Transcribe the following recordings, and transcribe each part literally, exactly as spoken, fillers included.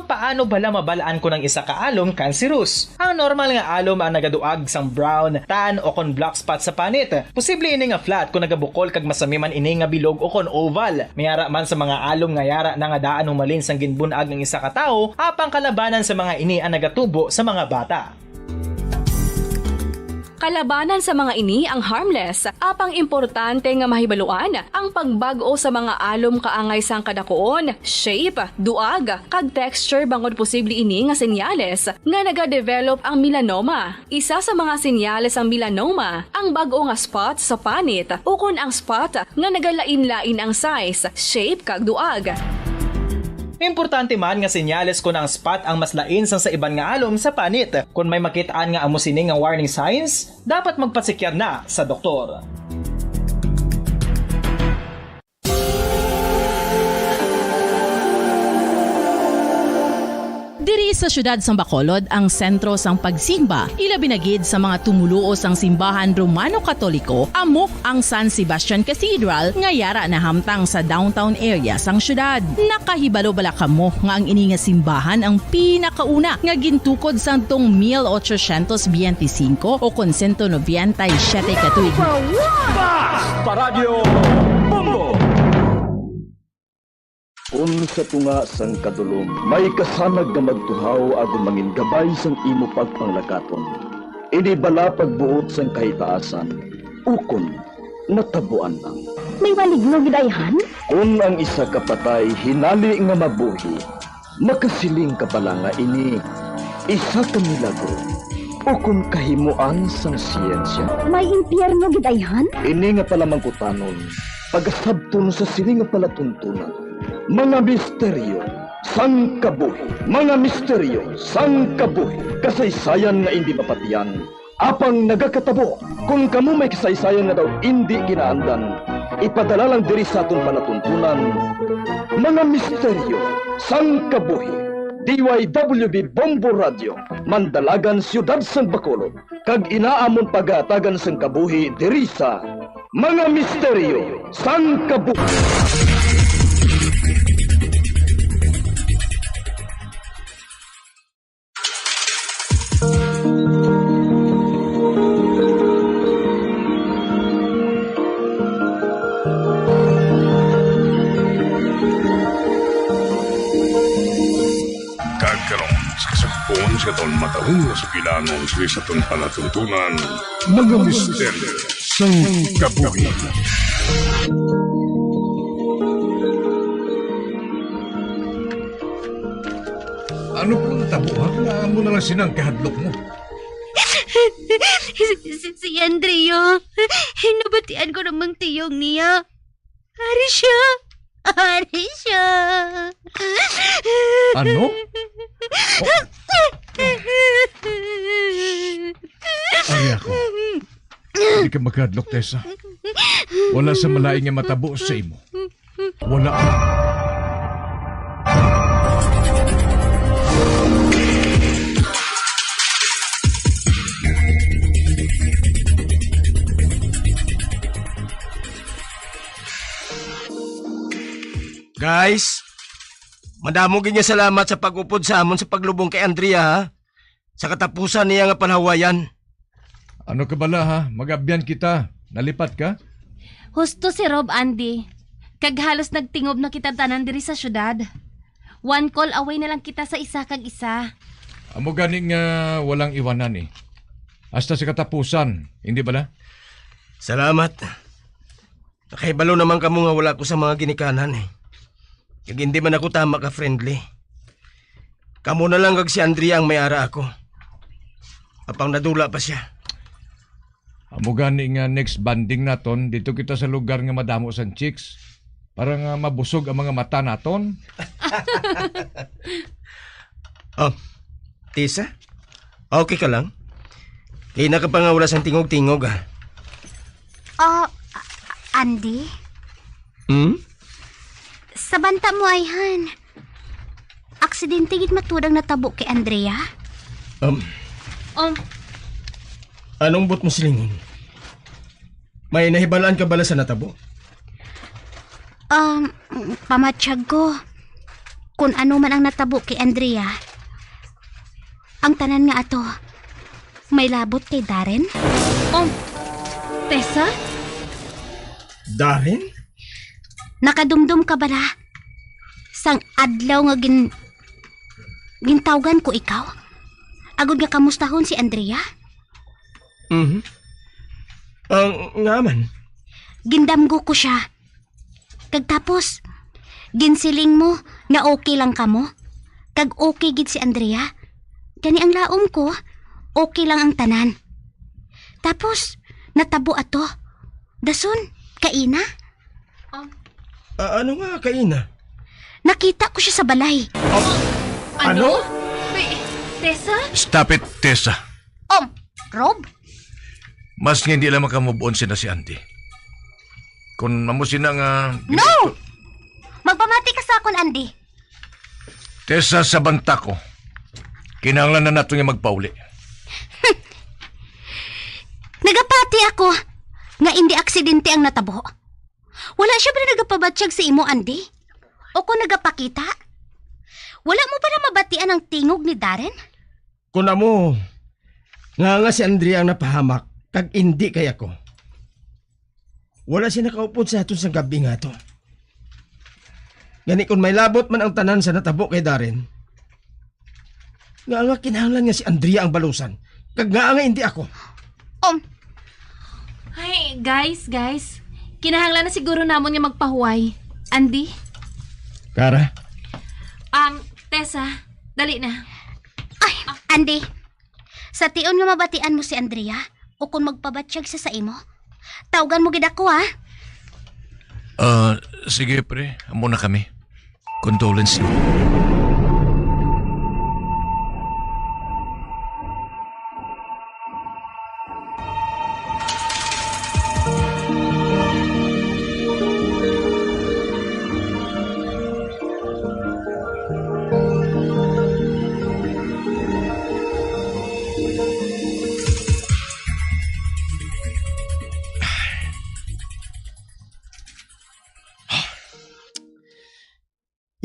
Paano bala mabal-an kon ang isa ka alom kanserus? Ang normal nga alom ang nagaduag sang brown, tan, o kon black spot sa panit. Posible ini nga flat kon nagabukol kag masami man ini nga bilog o kon oval. May ara man sa mga alom nga yara na nga daan humalin sang ginbun-ag ang isa ka tawo, apang kalabanan sa mga ini ang nagatubo sa mga bata. Kalabanan sa mga ini ang harmless, apang importante nga mahibaluan ang pagbag-o sa mga alom kaangay sang kadakuon, shape, duag, kag texture, bangod posible ini nga senyales nga nagadevelop ang melanoma. Isa sa mga senyales sang melanoma ang bag-o nga spot sa panit ukon ang spot nga nagalain-lain ang size, shape, kag duag. Importante man nga senyales kon ang spot ang mas lain sang sa iban nga alom sa panit. Kon may makit-an nga amo sini nga warning signs, dapat magpasikya na sa doktor. Diri sa siyudad sang Bacolod ang sentro sang pagsimba, ilabi na gid sa mga tumoluo sang simbahan Romano-Katoliko, amo ang San Sebastian Cathedral nga yara nahamtang sa downtown area sang siyudad. Nakahibalo bala kamo nga ang ini nga simbahan ang pinakauna nga gintukod sadtong mil ochocientos biyente singko o kon sento nobenta y siyete ka tuig? Basta Radyo Bombo! Kon sa tunga sang kadulom may kasanag nga magtuhaw agod mangin gabay sang imo pagpanglakaton, ini bala pagbuot sang kahitaasan ukon natabuan lang. May maligno gid ayhan? Kon ang isa ka patay hinali nga mabuhi, makasiling ka bala nga ini isa ka milagro ukon kahimoan sang siyensya? May impyerno gid ayhan? Ini nga palamangkutanon pagasabton sa sini nga palatuntunan, mga misteryo sang kabuhi, mga misteryo sang kabuhi, kasaysayan nga indi mapatiyan, apang nagakatabo. Kon kamo may kasaysayan nga daw indi ginaandan, ipadala lang diri sa aton palatuntunan, mga misteryo sang kabuhi. D Y W B Bombo Radio, Mandalagan, Siyudad sang Bacolod, kag inaamon pagahatagan sang kabuhi diri sa Mga Misteryo sang Kabuhi. Kag karon, sa kasugpon sa aton matarong nga sugilanon sa aton palatuntunan, mga misteryo sang kabuhi. Ano pong tabo, ha? Nga amo na lang sinang kahadlok mo? Si, si, si Andrea. Nabatian ko namang tiyong niya. Ari siya. Ari siya. Ano? Oh. Ari ako. Hindi ka magkadlok, Tessa. Wala sa malain nga matabo sa imo. Wala. Guys, madamo gid nga salamat sa pag-upod sa amon sa paglubong kay Andrea, ha? Sa katapusan niya nga panhawayan. Ano ka bala, ha? Mag-abyan kita. Nalipat ka? Husto si Rob, Andy. Kag halos nagtingob na kita tanan diri sa syudad. One call away na lang kita sa isa kag isa. Amo gani nga walang iwanan, eh. Hasta sa katapusan, hindi bala? Salamat. Nakahibalo naman kamo nga wala ko sa mga ginikanan, eh. Kag hindi man ako tama ka friendly. Kamo na lang kag si Andrea ang may ara ako. Apang nadula pa siya. Amo gani nga next bonding naton, dito kita sa lugar nga madamo sang chicks. Para nga mabusog ang mga mata naton. Oh, Tisa? Okay ka lang? Kay nakapangawala sang tingog-tingog, ah. Ah, Andy? Hmm? Sa banta mo, ayhan. Aksidente gid matud ang natabo kay Andrea? Um, Um, anong buot mo silingon? May nahibalaan ka bala sa natabo? Um, pamatyag ko. Kung ano man ang natabo kay Andrea, ang tanan nga ato may labot kay Darren. Oh, Tessa? Darren? Nakadumdom ka bala sang adlaw nga gin-, gintawgan ko ikaw? Agod nga kamustahon si Andrea? Mhm. Ang nga man? Gindamgo ko siya. Kag tapos, ginsiling mo na okay lang kamo? Kag okay gid si Andrea? Gani ang laom ko, okay lang ang tanan. Tapos, natabo ato. Dason, kaina? Ah, ano nga kaina? Nakita ko siya sa balay. Ah, ano? Ano? Wait, Tessa? Stop it, Tessa. Um, Rob? Mas nga hindi lang makamove on sina si Andy. Kung amo sina nga No! Magpamati ka sa akon, Andy. Tessa, sa banta ko, kinahanglan na nato nga magpauli. Nagapati ako nga hindi aksidente ang natabo. Wala siya ba nagapabatyag sa imo, Andy? O kung nagapakita? Wala mo ba na mabatian ang tingog ni Darren? Kung amo, nga nga si Andrea ang napahamak, kag indi kay ako. Wala siya nakaupod sa aton sang gabi nga to. Gani kung may labot man ang tanan sa natabo kay Darren, nga nga kinahanglan nga si Andrea ang balusan, kag nga nga indi ako. Um. Ay, guys, guys. Kinahanglan na siguro namon nga magpahuway. Andy? Kara? Um, Tessa, dali na. Ay, Andy. Sa tion nga mabatian mo si Andrea, o kung magpabatyag siya sa imo, tawgan mo gid ako, ha? Ah, sige, pre. Amo na kami. Condolence.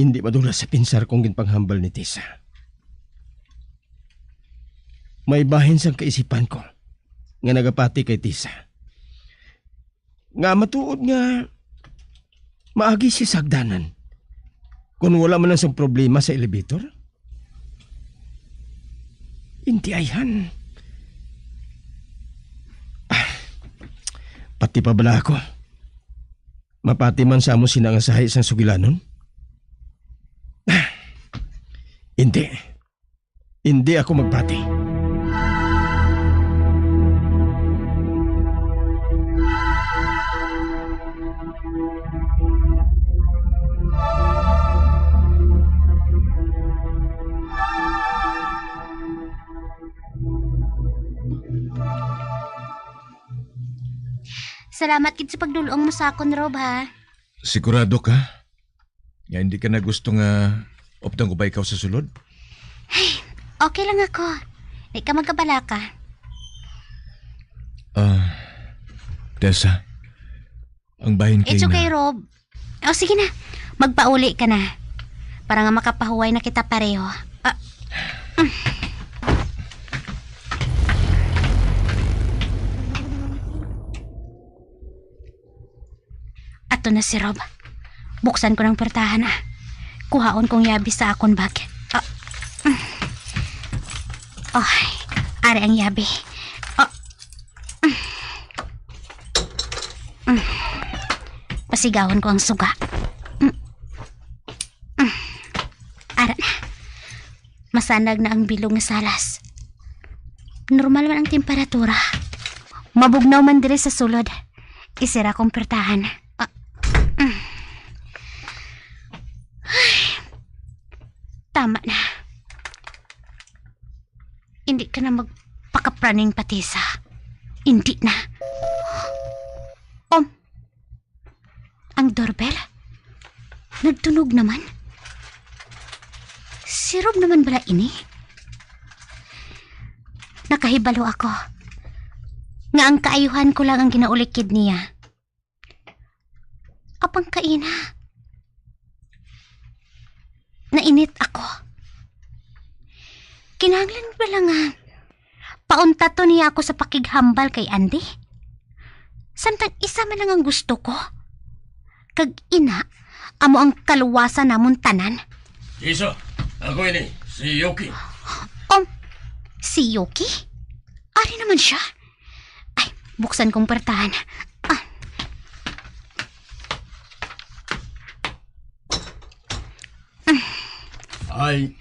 Hindi madula sa pinsar kong ginpanghambal ni Tisa. May bahin sang kaisipan ko nga nagapati kay Tisa. Nga matuod nga maagi siya sa hagdanan. Kung wala man lang sang problema sa elevator, hindi ayhan. Ah, pati pa bala ako. Mapati man sa amo sina nga sahi sang sugilanon? Ah, hindi. Hindi ako magpati. Salamat gid sa pagdul-ong mo sa akon, Rob, ha? Sigurado ka nga hindi ka na gusto nga updang ubay ka sa sulod? Ay, okay lang ako. Di ka magabalaka. Ah, Tessa, ang bahin kay It's okay, na. Rob. O, sige na. Magpauli ka na. Para nga makapahuway na kita pareho. Ah, mm. Ato na si Rob. Buksan ko ng pertahan, ah. Kuhaon kong yabi sa akon bag. Ah, mm. Ay, ari ang yabi. Ah, mm. Mm. Pasigahon ko ang suga. Mm. Mm. Ara na. Masanag na ang bilog nga salas. Normal man ang temperatura. Mabugnaw man diri sa sulod. Isira kong pertahan. Ah. Mm. Ay. Tama na. Hindi ka na magpakapraning, Patisa. Hindi na. Um, ang doorbell? Nagtunog naman. Si Rob naman bala ini? Nakahibalo ako nga ang kaayuhan ko lang ang ginaulikid niya. Apang kaina. nainit ako. Kinahanglan bala nga pauntaton niya ako sa pakighambal kay Andy? Samtang isa man lang ang gusto ko. Kag ina, amo ang kaluwasan namon tanan. Isa, ako ini, si Yuki. Um, si Yuki? Ari naman siya. Ay, buksan kong pertahan. Ah. Ay,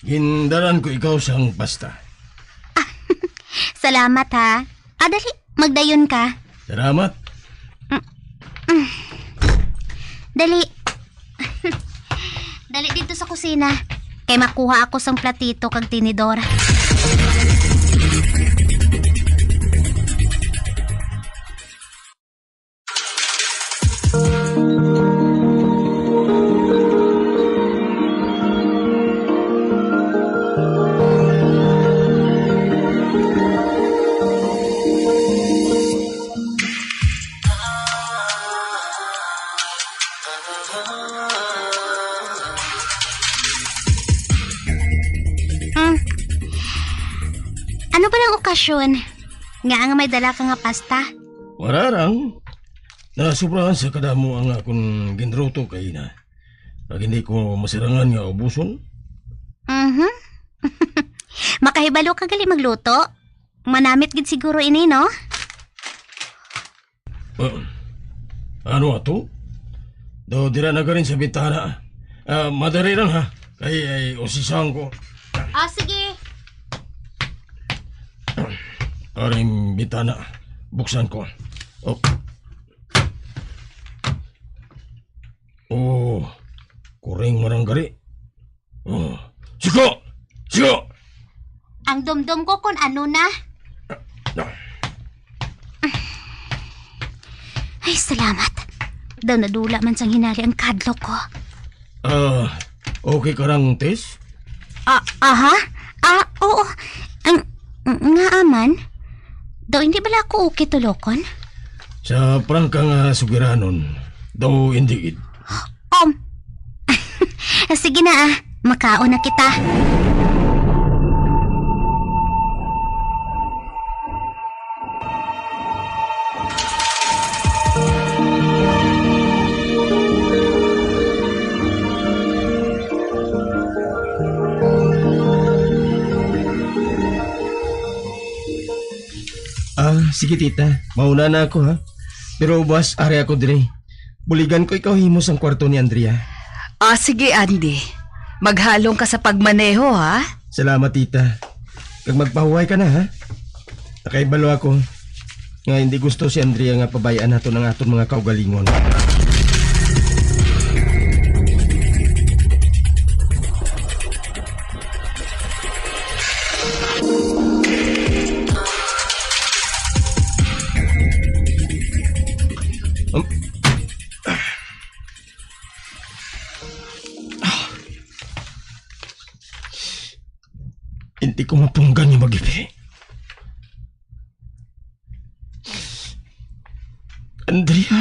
gindalan ko ikaw sang pasta. Salamat, ha. Ah, dali, magdayon ka. Salamat. Dali. Dali dito sa kusina. Kay makuha ako sang platito kag tinidor. Hmm. Ano ba ang okasyon? Nga nga may dala ka nga pasta? Wala lang. Nasubrahan sa kadamo ang akon ginruto kay na. Kag hindi ko masirangan nga ubuson. Mhm. Makahibalo ka gali magluto? Manamit gid siguro ini, no? Ah, ano ato? Do, dira na garin sa bintana. Ah, madali lang, ha. Kay, ay, usisahan ko. Ah, sige. Aring bintana. Buksan ko. Oh. Oh, kuring maranggari. Oh, siko! Siko! Ang dumdum ko kung ano na. Ay, salamat. Daw nadula man sang hinali ang kadlok ko. Ah, okay ka lang, Tess? Ah, aha? Ah, oo. Ang, nga aman? Daw hindi bala ako okay tulokon? Sa prangka nga sugiranon, daw hindi gid. Um, sige na ah, makaon na kita. Ah, sige, tita. Mauna na ako, ha? Pero, boss, ari ako diri. Buligan ko ikaw himo sang kwarto ni Andrea. Ah, sige, Andy. Maghalong ka sa pagmaneho, ha? Salamat, tita. Kag magpahuway ka na, ha? Nakahibalo ako nga hindi gusto si Andrea nga pabay-an naton ang aton mga kaugalingon. Um, Hindi ko mapunggan yung mag-ipi. Andrea,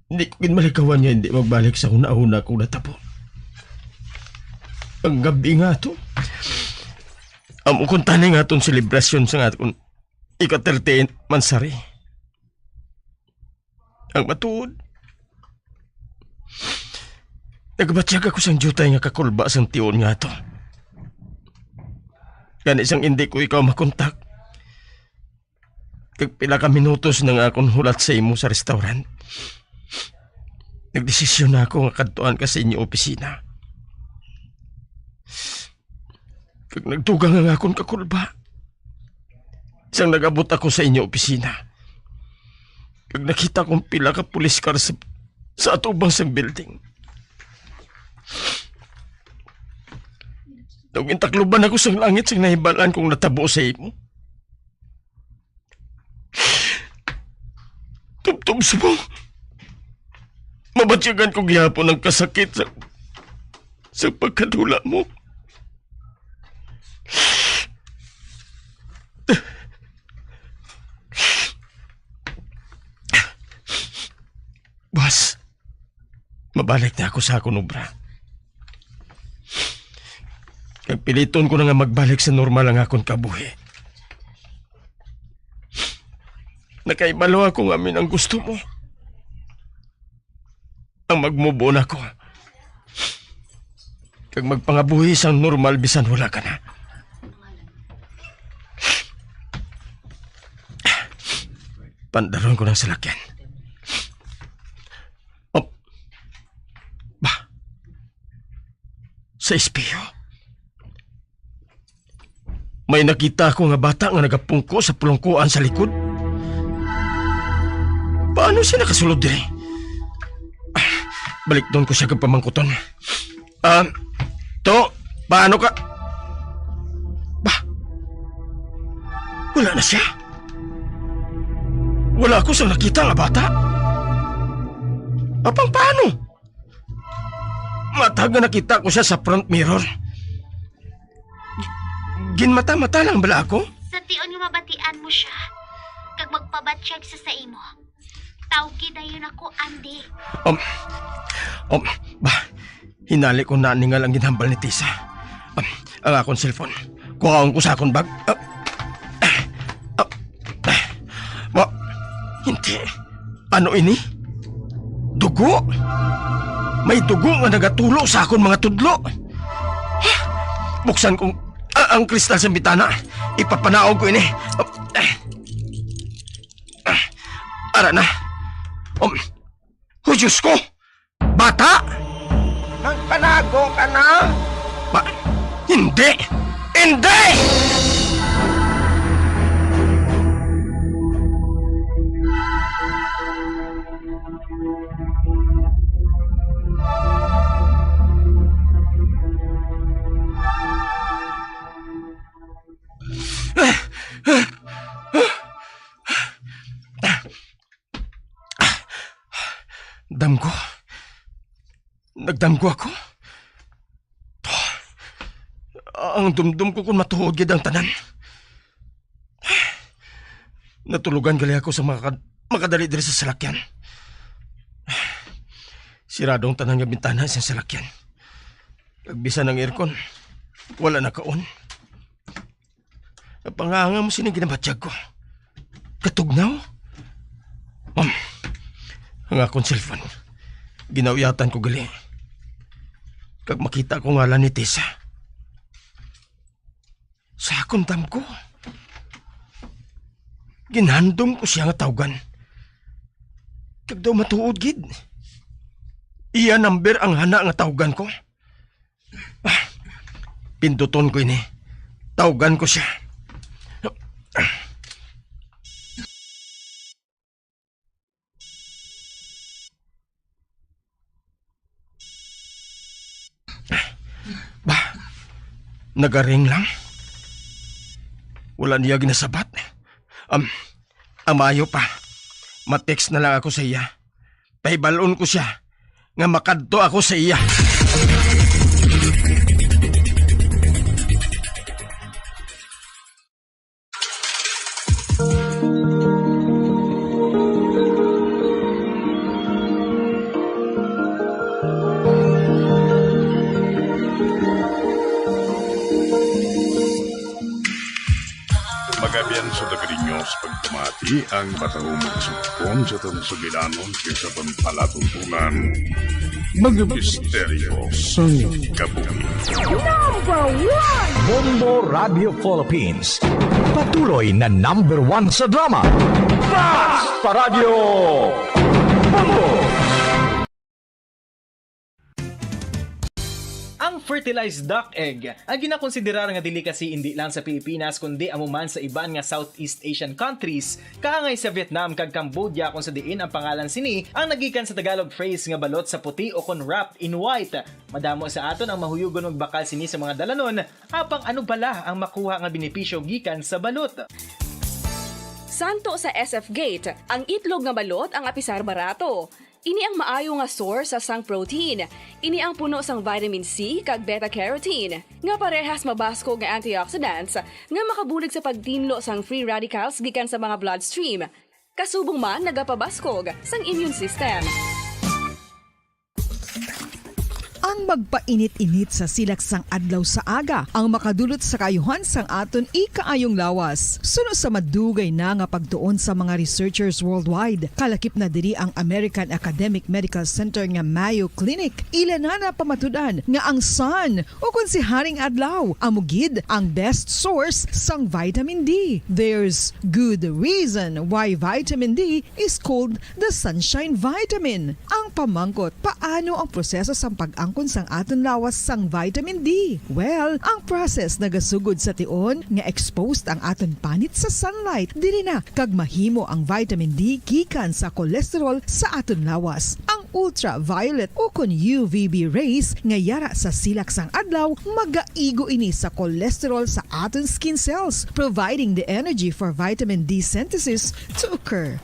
hindi ko ginmalikawan niya hindi magbalik sa una-una kong natabo. Ang gabi nga to, amo kong tani nga itong selebrasyon sa nga akong ika-thirty-eight mansari. Ang matuod, nagabatyag ako sang diutay nga kakulba sang tion nga ato. Gani sang indi ko ikaw makontak, kag pila ka minutos na nga akong hulat sa imo sa restaurant, nagdesisyon na ako nga kadtuan ka sa inyo opisina. Kag nagdugang ang akon kakulba. Sang nag-abot ako sa inyo opisina, kag nakita kong pila ka police car sa, sa atubang sang building. Daw gintakluban ako sang langit sang nahibalaan kong natabo sa imo. Tubtob subong, mabatyagan ko gihapon ang kasakit sa, sa pagkadula mo. Boss, Balik na ako sa akon obra. Kag piliton ko na nga magbalik sa normal ang akon kabuhi. Nakahibalo ako nga amin ang gusto mo. Ang magmubo na ako. Kag magpangabuhi sang normal bisan wala ka na. Pandaron ko ng salakyan. Oh. Ba? Sa espeho? May nakita ako nga bata nga nagapungko sa pulungkuan sa likod. Paano siya nakasulod diri? Ah, balikdon ko siya kag pamangkuton. Ah, to, paano ka? Ba? Wala na siya. Wala ako sa nakita nga bata. Apang paano? Matag nga nakita ko siya sa front mirror. Gi-, ginmata-mata lang bala ako? Sa tion nga mabatian mo siya, kag magpabatyag sa sa imo, tawgi dayon ako, Andy. Um, um, ba, hinali ko naningal ang ginhambal ni Tisa. Um, ang akon cellphone. Kuhaon ko sa akon bag. Ah, ah, ah, wa-, hindi. Ano ini? Dugo? May dugo nga nagatulo sa akon mga tudlo. Buksan kong, ah, ang kristal sa bintana. Ipapanaog ko ini. Ah, ah, ara na. Um, oh, Diyos ko! Bata! Nagpanago ka na? Ba, hindi! Hindi! Damgo. Nagdamgo ako. Ang dumdom ko kung matuod gid ang tanan. Natulugan gali ako sa makad-, makadali diri sa salakyan. Sirado ang tanan nga bintana sa salakyan. Kag bisan ang aircon, wala naka-on. Napanganga mo sini ginabatyag ko. Katugnaw? Um, ang akon cellphone. Ginauyatan ko gali. Kag makita ko ngalan ni Tessa. Sa akon damgo. Ginhandom ko siya nga tawgan. Kag daw matuod gid. Iya number ang hana nga tawgan ko. Ah, pinduton ko ini. Tawgan ko siya. Ba, nagaring lang. Wala niya ginasabat. Am, amayo pa. Ma-text na lang ako sa iya. Pahibal-on ko siya nga makadto ako sa iya. Magabian sa taga ninyo sa pagpamati ang matahumong sugpon sa atong sugilanon kag sa atong palatuntunan. Mga misteryo sang kabuhi. Number one! Bombo Radio Philippines. Patuloy na number one sa drama. Basta Radyo Bombo! Ang fertilized duck egg ang ginakonsiderar nga delicacy indi lang sa Pilipinas, kundi amo man sa iban nga Southeast Asian countries, kaangay sa Vietnam kag Cambodia, kung sa diin ang pangalan sini ang nagikan sa Tagalog phrase nga balot sa puti o kon wrapped in white. Madamo sa aton ang mahuyugon magbakal sini sa mga dalanon, apang ano bala ang makuha nga benepisyo gikan sa balot? Santo sa S F Gate, ang itlog nga balot ang apisar barato. Ini ang maayo nga source sa sang protein. Ini ang puno sang vitamin C kag beta carotene, nga parehas mabaskog nga antioxidants nga makabulig sa pagtinlo sang free radicals gikan sa mga bloodstream. Kasubong man nagapabaskog sang immune system. Ang magpainit-init sa silak sang adlaw sa aga ang makadulot sa kaayuhan sang aton ikaayong lawas. Suno sa madugay na nga pagtuon sa mga researchers worldwide, kalakip na diri ang American Academic Medical Center nga Mayo Clinic. Ila na napamatud-an nga ang sun, o kon si Haring Adlaw, amo gid ang best source sang vitamin D. There's good reason why vitamin D is called the sunshine vitamin. Ang pamangkot, paano ang proseso sang pag-angkon sang aton lawas sang vitamin D? Well, ang process nagasugod sa tion nga exposed ang aton panit sa sunlight. Diri na kag mahimo ang vitamin D gikan sa cholesterol sa aton lawas. Ang ultraviolet o kon U V B rays nga yara sa silak sang adlaw magaigo ini sa cholesterol sa aton skin cells, providing the energy for vitamin D synthesis to occur.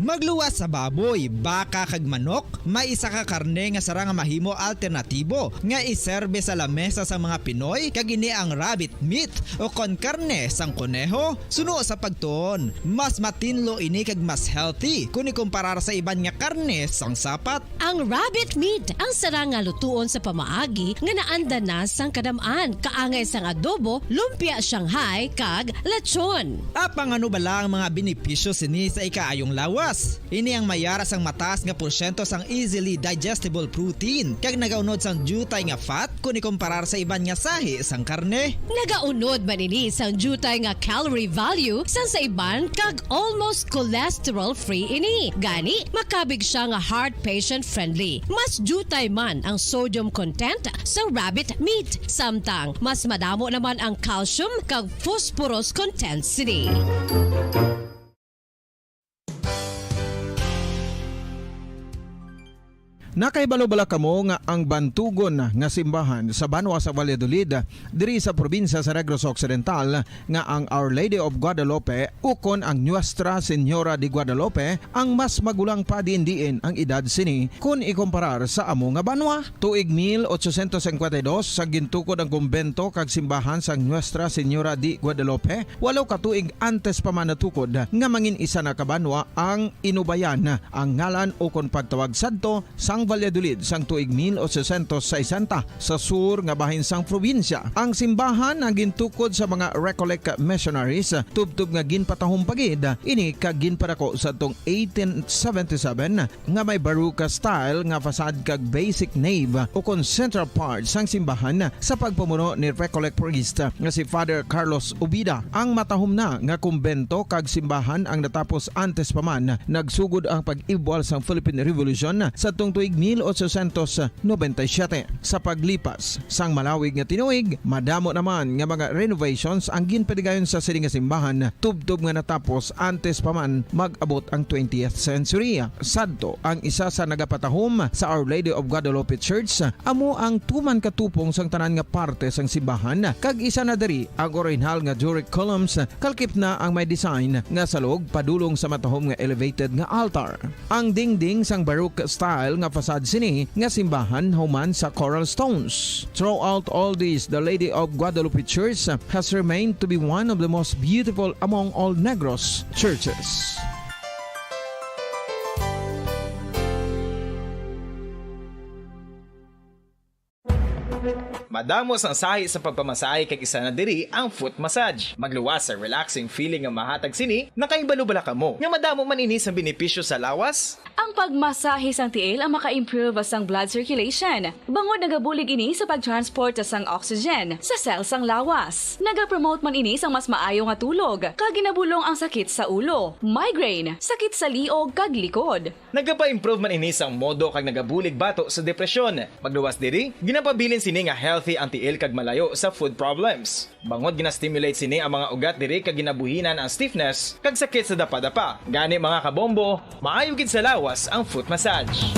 Magluwas sa baboy, baka, kag manok, may isa ka karne nga sarang nga mahimo alternatibo nga iserbe sa lamesa sang mga Pinoy, kag ini ang rabbit meat o kon karne sang koneho. Suno sa pagtuon, mas matinlo ini kag mas healthy kon ikumparar sa iban nga karne sang sapat. Ang rabbit meat ang sarang nga lutuon sa pamaagi nga naanda na sang kadam-an, kaangay sang adobo, lumpia Shanghai, kag lechon. Apang ano bala ang mga benepisyo sini sa ikaayong lawas? Ini ang mayara sang mataas nga porsyento sang easily digestible protein, kag nagaunod sang diutay nga fat kon ikumparar sa iban nga sahi sang karne. Nagaunod man ini sang diutay nga calorie value sang sa iban, kag almost cholesterol-free ini. Gani, makabig sia nga heart patient-friendly. Mas diutay man ang sodium content sang rabbit meat, samtang mas madamo naman ang calcium kag phosphorus content sini. Nakahibalo bala kamo nga ang bantugon nga simbahan sa banwa sa Valladolid, diri sa probinsya sa Negros Occidental, nga ang Our Lady of Guadalupe ukon ang Nuestra Señora de Guadalupe ang mas magulang pa diin-diin ang edad sini kon ikumparar sa amo nga banwa? Tuig mil ochocientos cincuenta y dos, sa gintukod ang kumbento kag simbahan sang Nuestra Señora de Guadalupe, walo ka tuig antes pa man natukod nga mangin isa na ka banwa ang Inubayan, ang ngalan ukon pagtawag sadto sang Valladolid sang tuig mil ochocientos sesenta, sa sur nga bahin sang probinsya. Ang simbahan ang gintukod sa mga Recollect missionaries, tubtob nga ginpatahom pa gid ini kag ginpadako sadtong eighteen seventy-seven, nga may Baroque style nga facade kag basic nave ukon central part sang simbahan sa pagpamuno ni Recollect priest nga si Father Carlos Ubida. Ang matahom na nga kumbento kag simbahan ang natapos antes pa man nagsugod ang pag-ibwal sang Philippine Revolution sadtong tuig mil ochocientos noventa y siete. Sa paglipas sang malawig nga tinuig, madamo naman nga mga renovations ang ginpadigayon sa sini nga simbahan, tubtob nga natapos antes pa man mag-abot ang twentieth century. Sadto, ang isa sa nagapatahom sa Our Lady of Guadalupe Church amo ang tuman katupong sang tanan nga parte sang simbahan, kag isa na diri ang orihinal nga Doric columns, kalkip na ang may design nga salog padulong sa matahom nga elevated nga altar. Ang dingding sang Baroque style nga facade sini nga simbahan human sa coral stones. Throughout all this, the Lady of Guadalupe Church has remained to be one of the most beautiful among all Negros churches. Madamo sang sahi sa pagpamasahe, kag isa na diri ang foot massage. Magluwas sa relaxing feeling nga mahatag sini. Nakahibalo bala kamo nga madamo man ini sang benepisyo sa lawas? Ang pagmasahe sang tiil ang maka-improve sang blood circulation, bangod nagabulig ini sa pag-transport sang oxygen sa cell sang lawas. Nagapromote man ini sang mas maayo nga tulog, kag ginabulong ang sakit sa ulo, migraine, sakit sa liog, kag likod. Nagapa-improve man ini sang modo kag nagabulig bato sa depresyon. Magluwas diri, ginapabilin sini nga healthy ang tiil kag malayo sa foot problems. Bangod gina-stimulate sini ang mga ugat diri kag ginabuhinan ang stiffness kag sakit sa dapadapa. Gani, mga kabombo, maayo gid sa lawas ang foot massage.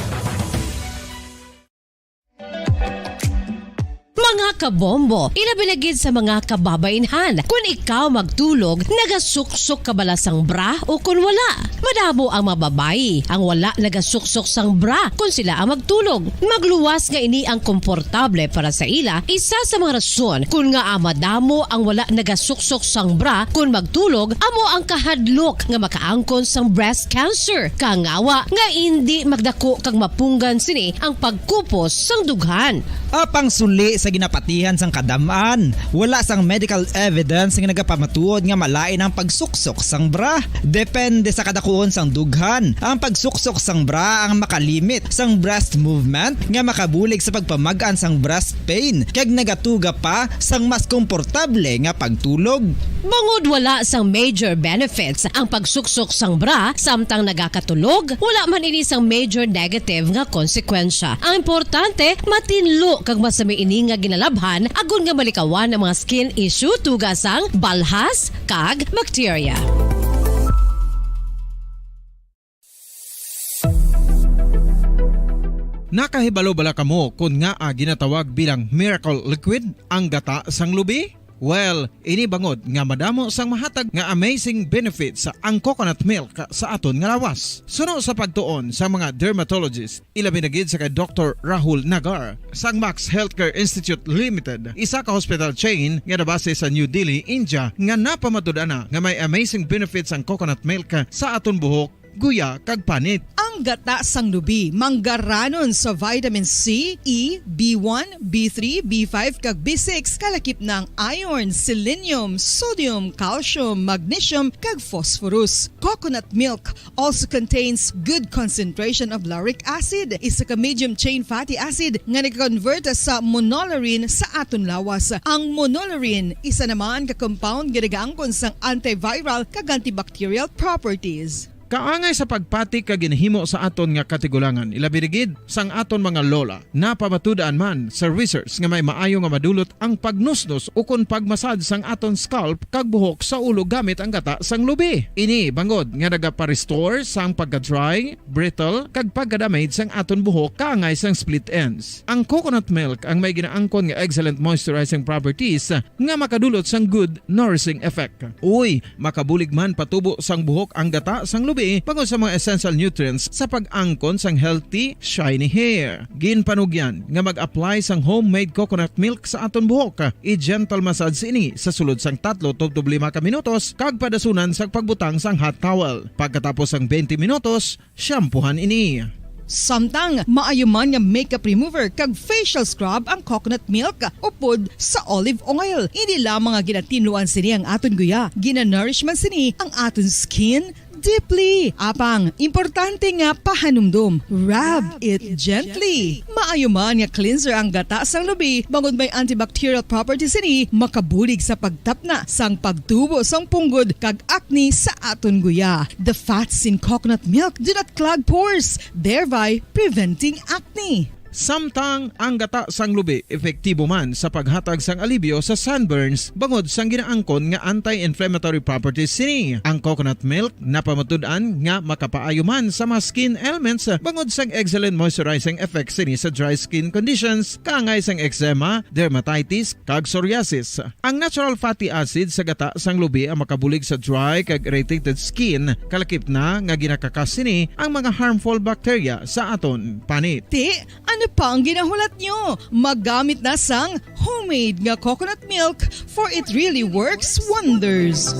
Mga Kabombo, ilabi na gid sa mga kababainhan. Kun ikaw magtulog, nagasuksok ka bala sang bra o kun wala? Madamo ang mga babayi ang wala nagasuksok sang bra kun sila ang magtulog. Magluwas nga ini ang komportable para sa ila, isa sa mga rason kun ngaa madamo ang wala nagasuksok sang bra kun magtulog, amo ang kahadlok nga makaangkon sang breast cancer. Kangawa nga indi magdako kag mapunggan sini ang pagkupos sang dughan. Apang suli sa ginapatihan sang kadam-an, wala sang medical evidence nga nagapamatuod nga malain ang pagsuksok sang bra. Depende sa kadakuon sang dughan, ang pagsuksok sang bra ang makalimit sang breast movement nga makabulig sa pagpamag-an sang breast pain kag nagatuga pa sang mas komportable nga pagtulog. Bangod wala sang major benefits ang pagsuksok sang bra samtang nagakatulog, wala man ini sang major negative nga konsekwensya. Ang importante, matinlo kag masami ini nga ginalabhan agod nga malikawan ang mga skin issue tuga sang balhas kag bakterya. Nakahibalo bala kamo kon ngaa ginatawag bilang miracle liquid ang gata sang lubi? Well, ini bangod nga madamo sang mahatag nga amazing benefits ang coconut milk sa aton nga lawas. Suno sa pagtuon sa mga dermatologist, ilabi na gid sa kay Doktor Rahul Nagar sang Max Healthcare Institute Limited, isa ka hospital chain nga nabase sa New Delhi, India, nga napamatud-an na nga may amazing benefits ang coconut milk sa aton buhok, guya, kag panit. Ang gata sang lubi manggaranon sa vitamin C, E, B one, B three, B five, kag B six, kalakip na ang iron, selenium, sodium, calcium, magnesium, kag phosphorus. Coconut milk also contains good concentration of lauric acid, isa ka medium chain fatty acid nga nag-convert sa monolaurin sa aton lawas. Ang monolaurin isa naman ka compound nga nagaangkon sang antiviral kag antibacterial properties. Kaangay sa pagpati kag ginahimo sa aton nga katigulangan, ilabi na gid sang aton mga lola. Napamatud-an man sa research nga may maayo nga madulot ang pagnusnos ukon pagmasad sang aton scalp kag buhok sa ulo gamit ang gata sang lubi. Ini bangod nga nagapa-restore sang pagka-dry, brittle, kag pagka-damage sang aton buhok kaangay sang split ends. Ang coconut milk ang may ginaangkon nga excellent moisturizing properties nga makadulot sang good nourishing effect. Uy, makabulig man patubo sang buhok ang gata sang lubi bangod sa mga essential nutrients sa pag-angkon sang healthy, shiny hair. Ginpanugyan nga mag-apply sang homemade coconut milk sa aton buhok. I-gentle massage ini sa sulod sang tatlo tubtob lima ka minutos kag padasunan sang pagbutang sang hot towel. Pagkatapos sang twenty minutos, shampoohan ini. Samtang maayo man nga makeup remover kag facial scrub ang coconut milk upod sa olive oil. Hindi lamang nga ginatinluan sini ang aton guya, ginanourish man sini ang aton skin deeply. Apang, importante nga pahanumdom, rub it gently. Maayo man nga cleanser ang gata sang lubi, bangod may antibacterial properties sini, makabulig sa pagtapna sang pagtubo sang punggod kag acne sa aton guya. The fats in coconut milk do not clog pores, thereby preventing acne. Samtang ang gata sang lubi epektibo man sa paghatag sang alibyo sa sunburns bangod sang ginaangkon nga anti-inflammatory properties sini. Ang coconut milk napamatud-an nga makapaayo man sa mga skin ailments bangod sang excellent moisturizing effect sini sa dry skin conditions, kaangay sang eczema, dermatitis, kag psoriasis. Ang natural fatty acid sa gata sang lubi ang makabulig sa dry kag irritated skin, kalakip na nga ginakakas sini ang mga harmful bacteria sa aton panit. Ti, ano pa ang ginahulat nyo? Maggamit na sang homemade nga coconut milk, for it really works wonders.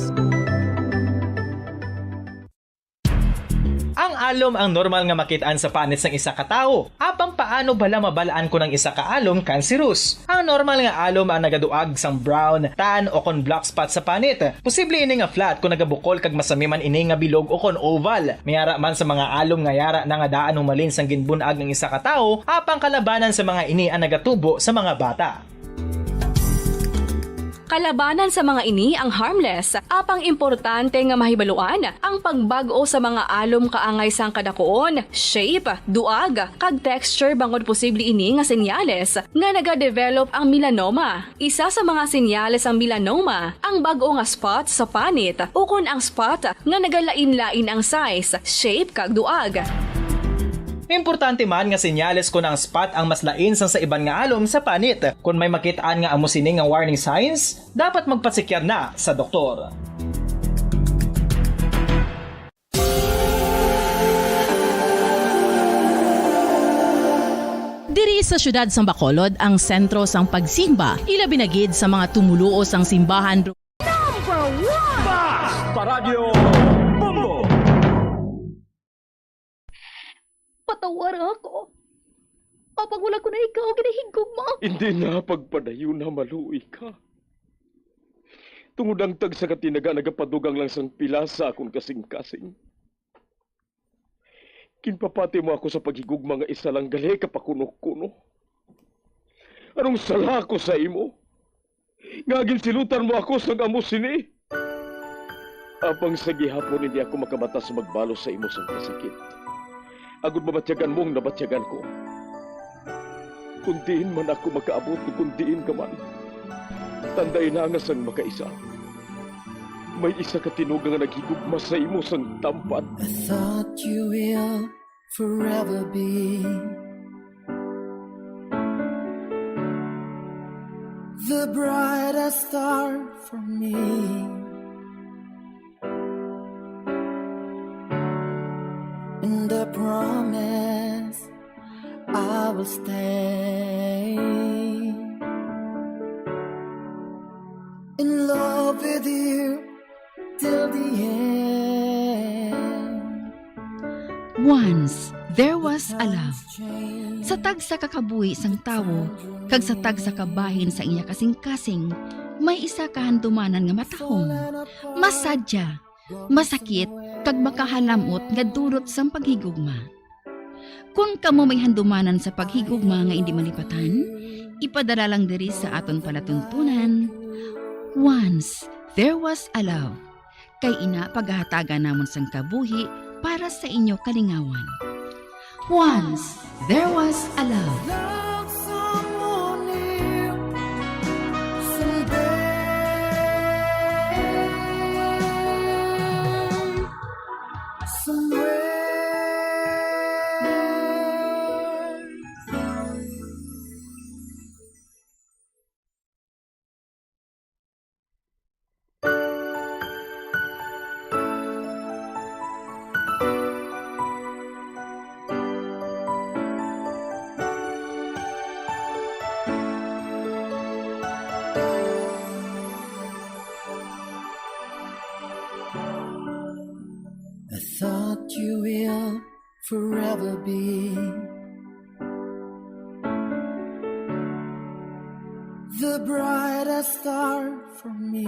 Ang alom ang normal nga makit-an sa panit sang isa ka tawo. Apang paano bala mabal-an kon ang isa ka alom cancerous? Ang normal nga alom ang nagaduag sang brown, tan, o kon black spot sa panit. Posible ini nga flat kon nagabukol kag masami man ini nga bilog o kon oval. May ara man sa mga alom nga yara na nga daan humalin sang ginbun-ag ang isa ka tawo, apang kalabanan sa mga ini ang nagatubo sa mga bata. Kalabanan sa mga ini ang harmless, apang importante nga mahibaluan ang pagbag-o sa mga alom kaangay sang kadakuon, shape, duag, kag texture, bangod posible ini nga senyales nga nagadevelop ang melanoma. Isa sa mga senyales sang melanoma ang bag-o nga spot sa panit ukon ang spot nga nagalain-lain ang size, shape, kag duag. Importante man nga senyales kon ang spot ang mas lain sang sa iban nga alom sa panit. Kon may makit-an nga amo sini nga warning signs, dapat magpasikyar na sa doktor. Diri sa siyudad sang Bacolod ang sentro sang pagsimba, ilabi na gid sa mga tumuluo sang simbahan. Number one! Basta Radyo Bombo! Patawara ako. Apang wala ko na ikaw ginahigugma. Hindi na pagpadayon na maluoy ka. Tungod ang tagsa ka tinaga nagapadugang lang sang pila sa akon kasing-kasing. Ginpapati mo ako sa paghigugma nga isa lang gali ka pakuno-kuno. Anong sala ko sa imo? Nga ginsilutan mo ako sang amo sini? Apang sa gihapon hindi ako makamata sa magbalos sa imo sang kasakit, agod mabatyagan mo ang nabatyagan ko. Kung diin man ako makaabot, kung diin ka man, tandai na nga sang makaisa, may isa ka tinuga nga naghigugma sa imo sang tampat. I thought you will forever be the brightest star for me. And I promise I will stay in love with you till the end. Once there was a love. Sa tagsa ka kabuhi sang tawo, kag sa tagsa ka bahin sa iya kasing-kasing, may isa ka handumanan nga matahom, masadya, masakit, kag makahalam-ot nga dulot sang paghigugma. Kon kamo may handumanan sa paghigugma nga indi malipatan, ipadala lang diri sa aton palatuntunan. Once there was a love. Kay ina pagahatagan namon sang kabuhi para sa inyo kalingawan. Once there was a love. Love someone new, someday, somewhere. I thought you will forever be the brightest star for me.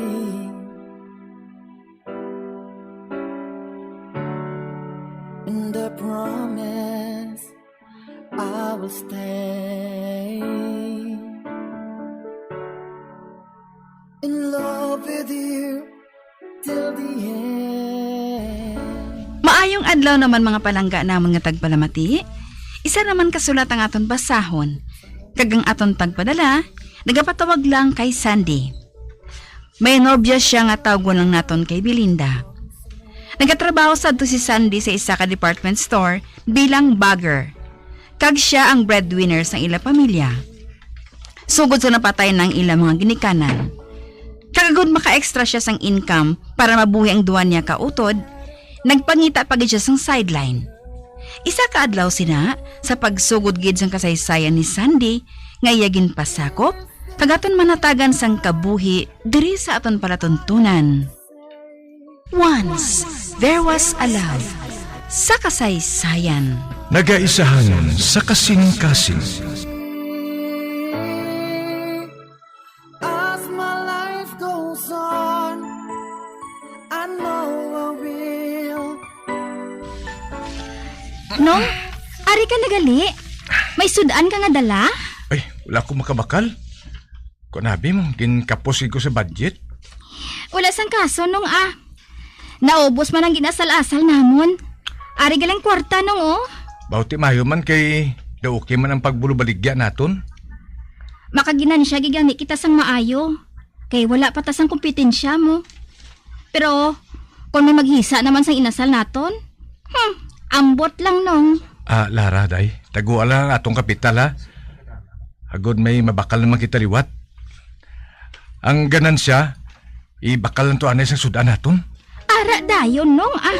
And I promise I will stay in love with you till the end. Maayong adlaw naman, mga palangga namon nga tagpalamati. Isa naman ka sulat ang aton basahon, kag ang aton tagpadala nagapatawag lang kay Sandy. May nobya siya nga tawgon lang naton kay Belinda. Nagatrabaho sadto si Sandy sa isa ka department store bilang bagger, kag sia ang breadwinner sang ila pamilya. Sugod sa napatay na ang ila mga ginikanan, kag agud maka-extra siya sang income para mabuhi ang duha niya ka utod, nagpangita pa gid siya sang sideline. Isa ka adlaw sina, sa pagsugod gid sang kasaysayan ni Sandy nga iya ginpasakop, kag aton manatagan sang kabuhi diri sa aton palatuntunan. Once there was a love sa kasaysayan. Nagaisahan sa kasing-kasing. As my life goes on, I know I will. Nong, ari ka na gali? May sud-an ka nga dala? Ay, wala ko makabakal. Kunabi mo, ginkapos gid ko sa budget. Wala sang kaso, Nong, ah. Naubos man ang ginasal-asal namon. Ari galing kwarta, Nong, oh. Bauti mayo man kay daw okay man ang pagbulubaligya naton. Makaginansya gid gani kita sang maayo. Kay wala pa ta sang kompetensya mo. Pero kung may maghisa naman sang inasal naton, hmm, ambot lang, Nong. Ah, Lara, day, taguan lang ang atong kapital, ha? Agod may mabakal naman kita liwat. Ang ganansya, ibakal lang to anay sa sud-an naton. Ara dayon, Nong, ah.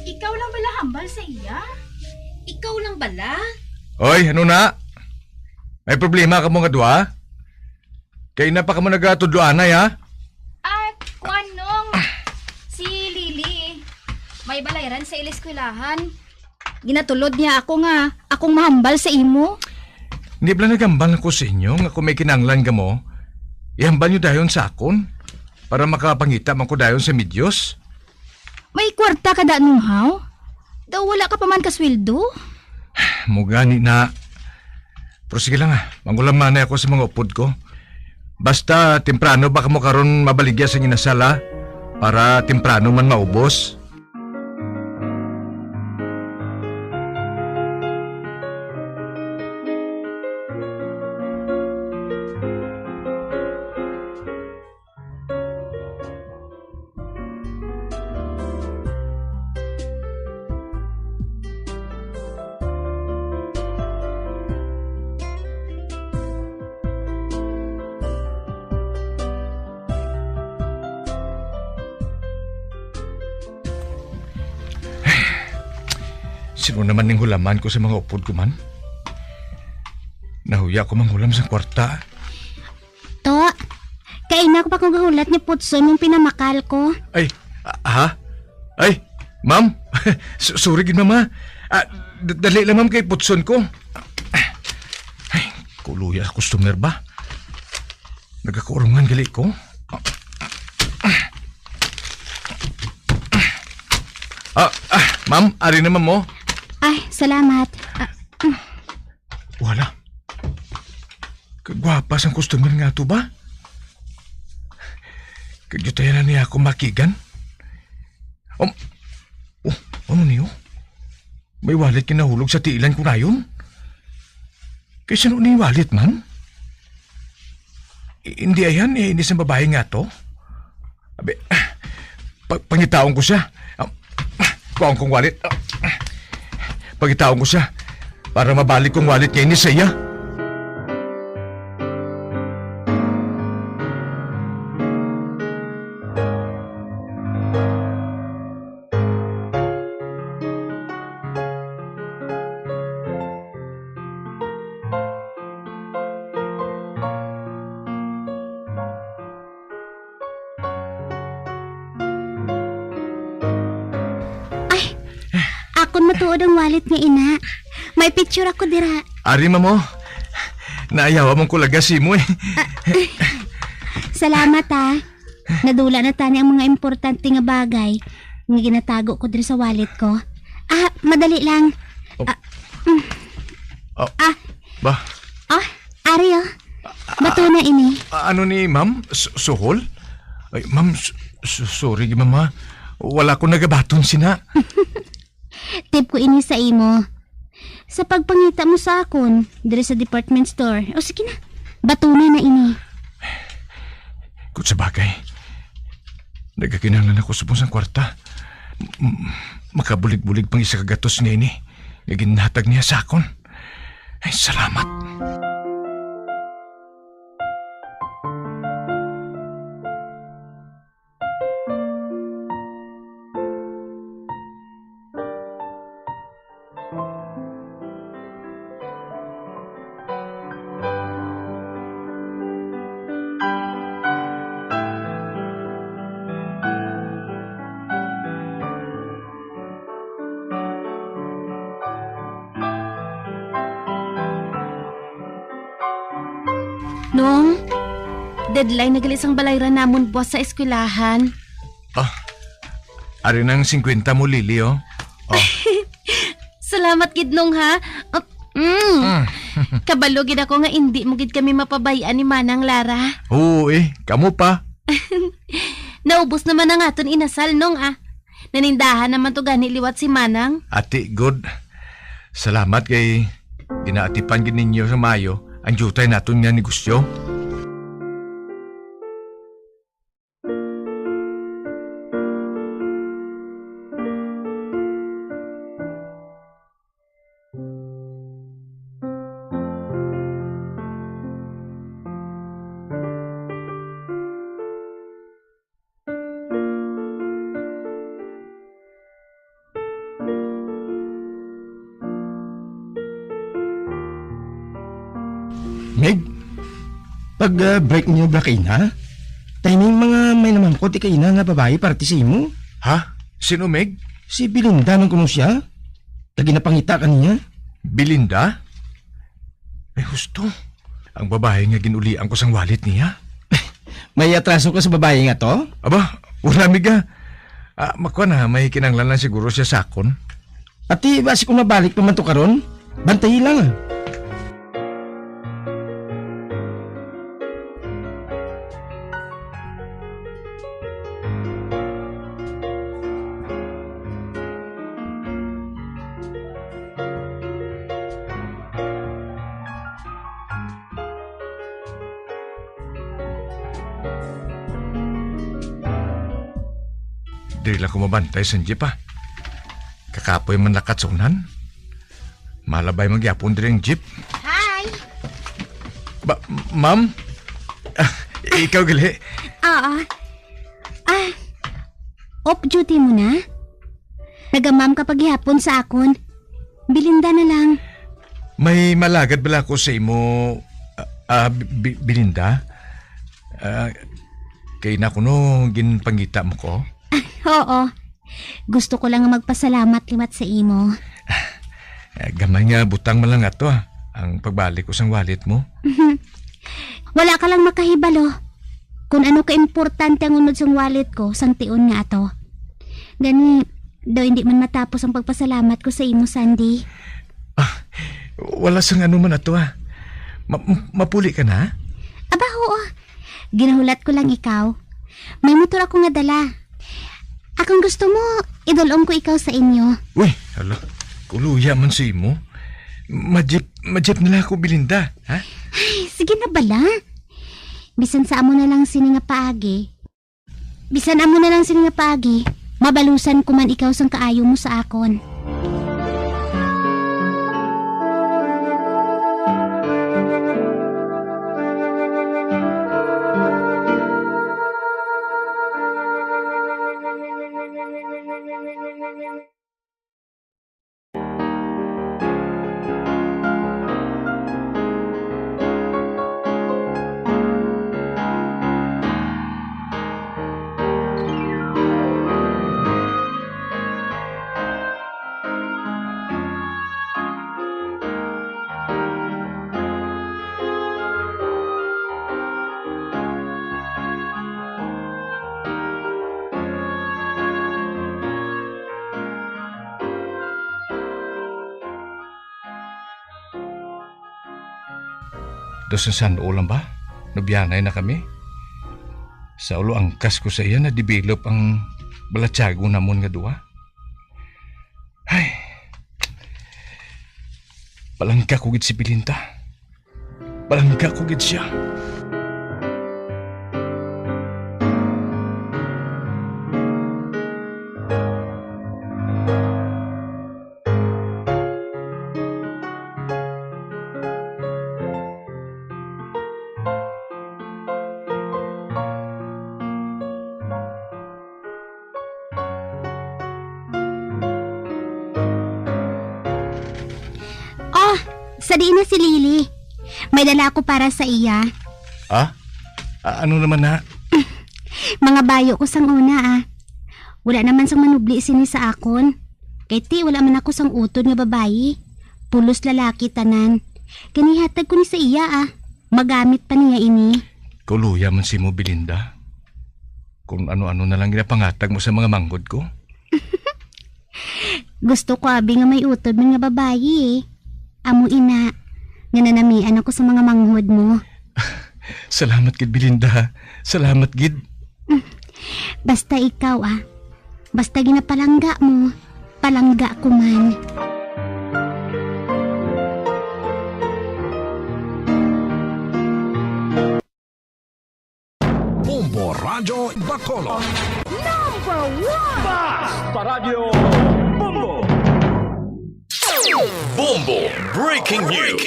Ikaw lang bala hambal sa iya? Ikaw lang bala? Oy, ano na? May problema kamo nga duha? Kay na pa kamo nagatudloanay, ha? Ah, kuan, Nong. Si Lily, may balayran sa ila eskwelahan. Ginatulod niya ako nga akong mahambal sa imo. Hindi bala nagambal ko sa inyo nga kung may kinahanglan kamo, ihambal nyo dayon sa akon para makapangita man ko dayon sa medios. May kwarta ka da, Nong Haw? Daw wala ka pa man kasweldo? Mo gani na. Pero sige lang, ah. Mangulamanay ako sa mga upod ko. Basta temprano ba kamo karon mabaligya sa inasal, ah, para temprano man maubos. Sino naman ning hulaman ko sa mga upod ko man? Nahuya ko manghulam sang kwarta. To, kaina ko pa kung gahulat ni Putson yung pinamakal ko. Ay, ah, ha? Ay, ma'am. S- sorry gid, ma'am, ha. Ah, d- dali lang, ma'am, kay putson ko. Ay, kuluya sa customer ba? Nagakurungan gali ko. Ah, ah, ma'am, ari na, ma'am, mo. Ay, salamat. Ah, mm. Wala. Kagwapa sang customer nga to ba? Kagyutayan na niya ako makigan. Um, oh, ano niyo? May wallet nga nahulog sa tiilan ko nayon. Kay sino ni wallet man? I- hindi ayan, eh, ini sa babae nga to. Abi, pa- pangitaon ko siya. Ah, kuhaon kong wallet. Ah, pangitaon ko siya para mabalik kong wallet niya ini sa iya. Ay, akon matuod ang wallet nga ina. May picture ako dira. Ari, mamo. Naayawa mong kulaga si mo eh. Salamat, ah. Nadula na tani ang mga importante nga bagay nga ginatago ko diri sa wallet ko. Ah, madali lang. Oh. Ah, mm. Oh. Ah. Ba? Ah, ari, oh. Bato na ini. Ah, ano ni ma'am? Su- suhol? Ay, ma'am, su- su- sorry, ma'am, ha. Wala ko nagabaton sina. Tip ko ini sa imo. Sa pagpangita mo sa akon, diri sa department store. O sige na, batuna na ini. Kung sa bagay, nagakinahanglan ako subong sang kwarta. M- makabulig-bulig pang isa ka gatos nga ini nga ginhatag niya sa akon. Ay, salamat. Deadline na gali sang balayran namon buwas sa eskwelahan. Ah, ari nang singkwenta mo, Lily, oh. Oh. Salamat gid, Nong, ha? Ah, mm. Mm. Kabalo gid ako nga indi mo gid kami mapabay-an ni Manang, Lara. Oo, eh. Kamo pa. Naubos naman ang aton inasal, Nong, ah. Nanindahan naman to gani liwat si Manang. Ati, good. Salamat kay ginaatipan gid ninyo sa maayo ang diutay naton nga negosyo. Meg, pag, ah, break niyo bala kaina, timing mga may namangkot ti kaina nga babayi parte sa imo. Ha? Sino, Meg? Si Belinda man kuno siya. Kag ginapangita ka niya. Belinda? Ay, husto. Ang babayi nga gin-ulian ko sang wallet niya. May atraso ka sa babayi nga to? Aba, wala, Meg, ah. Ah, makuha na, may kinahanglan lang siguro siya sa akon. Ati, basi kung mabalik pa man to karon, bantayi lang, ah. Diri lang ko mabantay sang jeep, ah. Kakapoy man lakat sa unan. Malabay man gyapon diri ang jeep. Hi! Ba, ma'am? Ah, ikaw gali? Oo. Ah, off duty mo na? Naga-ma'am ka pa gihapon sa akon. Belinda na lang. May malagad bala ko sa imo, ah, ah, Bi-, Belinda? Ah, kay na kuno ginpangita mo ko? Ah, oo. Gusto ko lang nga magpasalamat liwat sa imo. Ah, gamay nga butang man lang ato, ah, ang pagbalik ko sang wallet mo. Wala ka lang makahibalo kung ano ka importante ang unod sang wallet ko sang tion nga ato. Gani, daw hindi man matapos ang pagpasalamat ko sa imo, Sandy. Ah, wala sang ano man ato, ah. Ma-, m-, mapuli ka na? Aba, oo. Ginahulat ko lang ikaw. May motor ako nga dala. Akong gusto mo, idul-ong ko ikaw sa inyo. Uy, hala. Kuluya man sa imo. Majip, majip na lang ako, Belinda, ha? Ay, sige na bala. Bisan sa amo na lang sini nga paagi. Bisan amo na lang sini nga paagi, mabalusan ko man ikaw sang kaayo mo sa akon. Daw sa san-o lang ba? Nubyanay na kami. Sa ulo angkas ko sa iya, na-develop ang balatyagon namon nga duha. Ay. Palangga ko gid si Belinda. Palangga ko gid siya. Oh, sa diin na si Lily? May dala ako para sa iya. Ah? A-, ano naman na? Mga bayo ko sang una, ah. Wala naman sang manubli sini sa akon. Kay ti, wala man ako sang utod nga babayi. Pulos lalaki tanan. Kani hatag ko ni sa iya, ah. Magamit pa niya ini. Kaluya man si mo, Belinda. Kung ano-ano na lang ginapangatag mo sa mga manghod ko. Gusto ko abi nga may utod man nga babayi, eh. Amo ina, nga nanamian ako sa mga manghod mo. Salamat gid, Belinda. Salamat gid. Basta ikaw, ah. Basta ginapalangga mo, palangga ko man. Bombo Radyo Bacolod. Number one! Basta Radyo Bombo! Bombo Breaking News.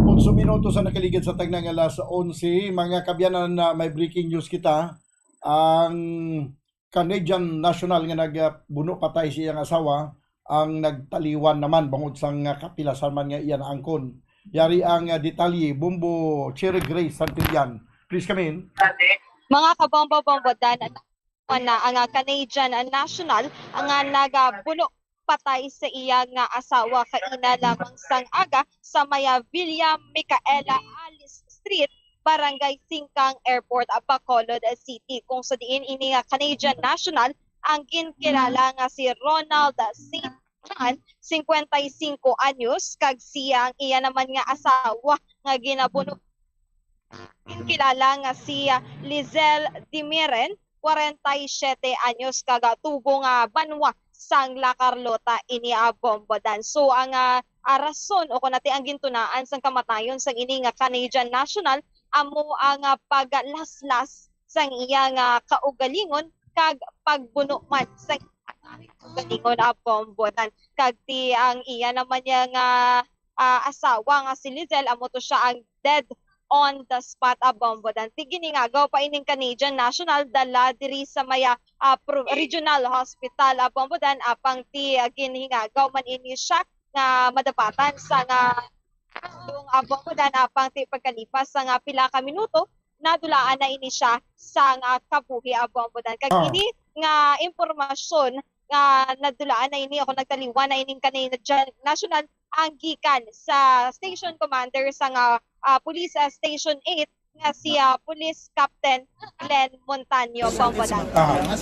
Otso minutos ang nakaligid sa tagna nga alas onse. Mga kabyanan, na may breaking news kita. Ang Canadian national nga nagbuno patay sa iyang asawa ang nagtaliwan naman bangod sang kapilasan man nga iya naangkon. Yari ang, ah, detalye. Bombo Cherry Grace Santillan. Please come in. Mga kabombo-bombo, Dan, na ang, ah, Canadian, ah, national nga nagabuno patay sa iya nga asawa kaina lamang sang aga sa may, ah, Villa Micaela Alice Street, Barangay Singkang, Airport, ah, Bacolod City, kung sa diin ini nga Canadian national ang ginkilala nga si Ronald Saint John, cincuenta y cinco anyos, kag siya ang iya naman nga asawa nga ginabuno, ginkilala nga si, ah, Lizelle Dimiren, kwarenta y siyete anyos, kag, ah, tubo nga banwa sang La Carlota ini, ah, bombo, Dan. So, ang, ah, ah, rason o kung ati ang gintunaan sang kamatayon sang ini nga Canadian national amo ang, ah, paglaslas sang iya nga kaugalingon kag pagbuno man sang kaugalingon, ah, bombo, Dan. Kag ti ang iya naman niya nga, ah, asawa nga si Lizelle, amo to siya ang dead on the spot, ah, bombo, Dan. Ti ginhingagaw pa ining Canadian national dala diri sa may, ah, ah, pro-, regional hospital, ah, bombo, Dan, apang ti, ah, ginhingagaw man ini siya nga madapatan sa nga yung, ah, bombo, Dan, apang ti pagkalipas sa nga pila ka minuto, nadulaan na ini siya sa nga kabuhi, ah, bombo, Dan. Kag Ah. ini nga impormasyon nga nadulaan na ini o nagtaliwan na ining Canadian national ang gikan sa station commander sa nga, ah, Police, ah, Station eight nga si, ah, Police Captain Glenn Montaño, bombo, Dan. Aha.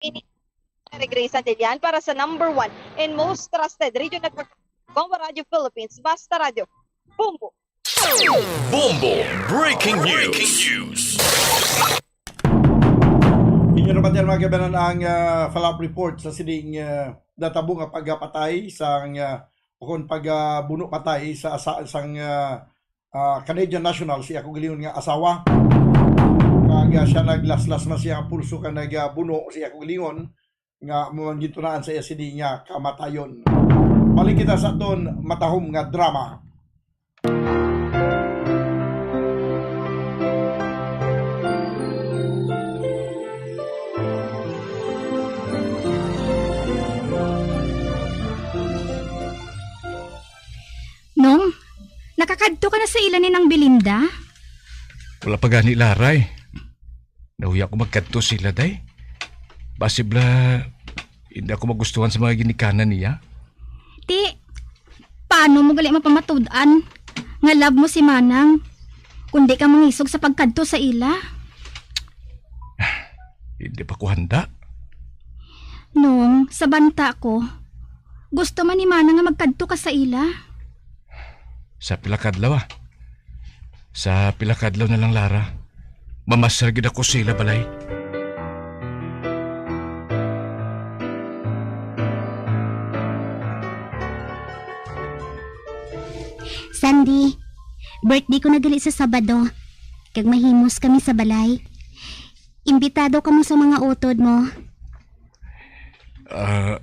Ini si Grace Santillan para sa number one and most trusted radio network, Bombo Radio Philippines, Basta Radio, Bombo. Bombo Breaking News. Inyo naman yan, mga kabanan, ang, ah, follow-up report sa sining, ah, natabo nga pagpatay sang, ah, o kung pagbuno patay sa, sa, sang, ah, ah, Canadian national, si ako gilingon nga asawa. Kag, ah, siya naglaslas man siya ang pulso kag nagabuno si ako gilingon nga amo ang gintunaan sa iya sini nga kamatayon. Balik kita sa aton matahom nga drama. Nong, nakakadto ka na sa ila ni Nang Belinda? Wala pa gani, Laray. Nahuya ko magkadto sila, day. Basi bala, hindi ako magustuhan sa mga ginikanan niya. Ti, paano mo gali mapamatud-an nga love mo si Manang, kung di ka mangisog sa pagkadto sa ila? Hindi pa ko handa. Nong, sa banta ko, gusto man ni Manang nga magkadto ka sa ila. Sa pila ka adlaw, ah. Sa pila ka adlaw na lang, Lara. Mamasar gid ako sa ila balay. Sandy, birthday ko na gali sa Sabado, kag mahimos kami sa balay. Imbitado kamo sa mga utod mo. Ah,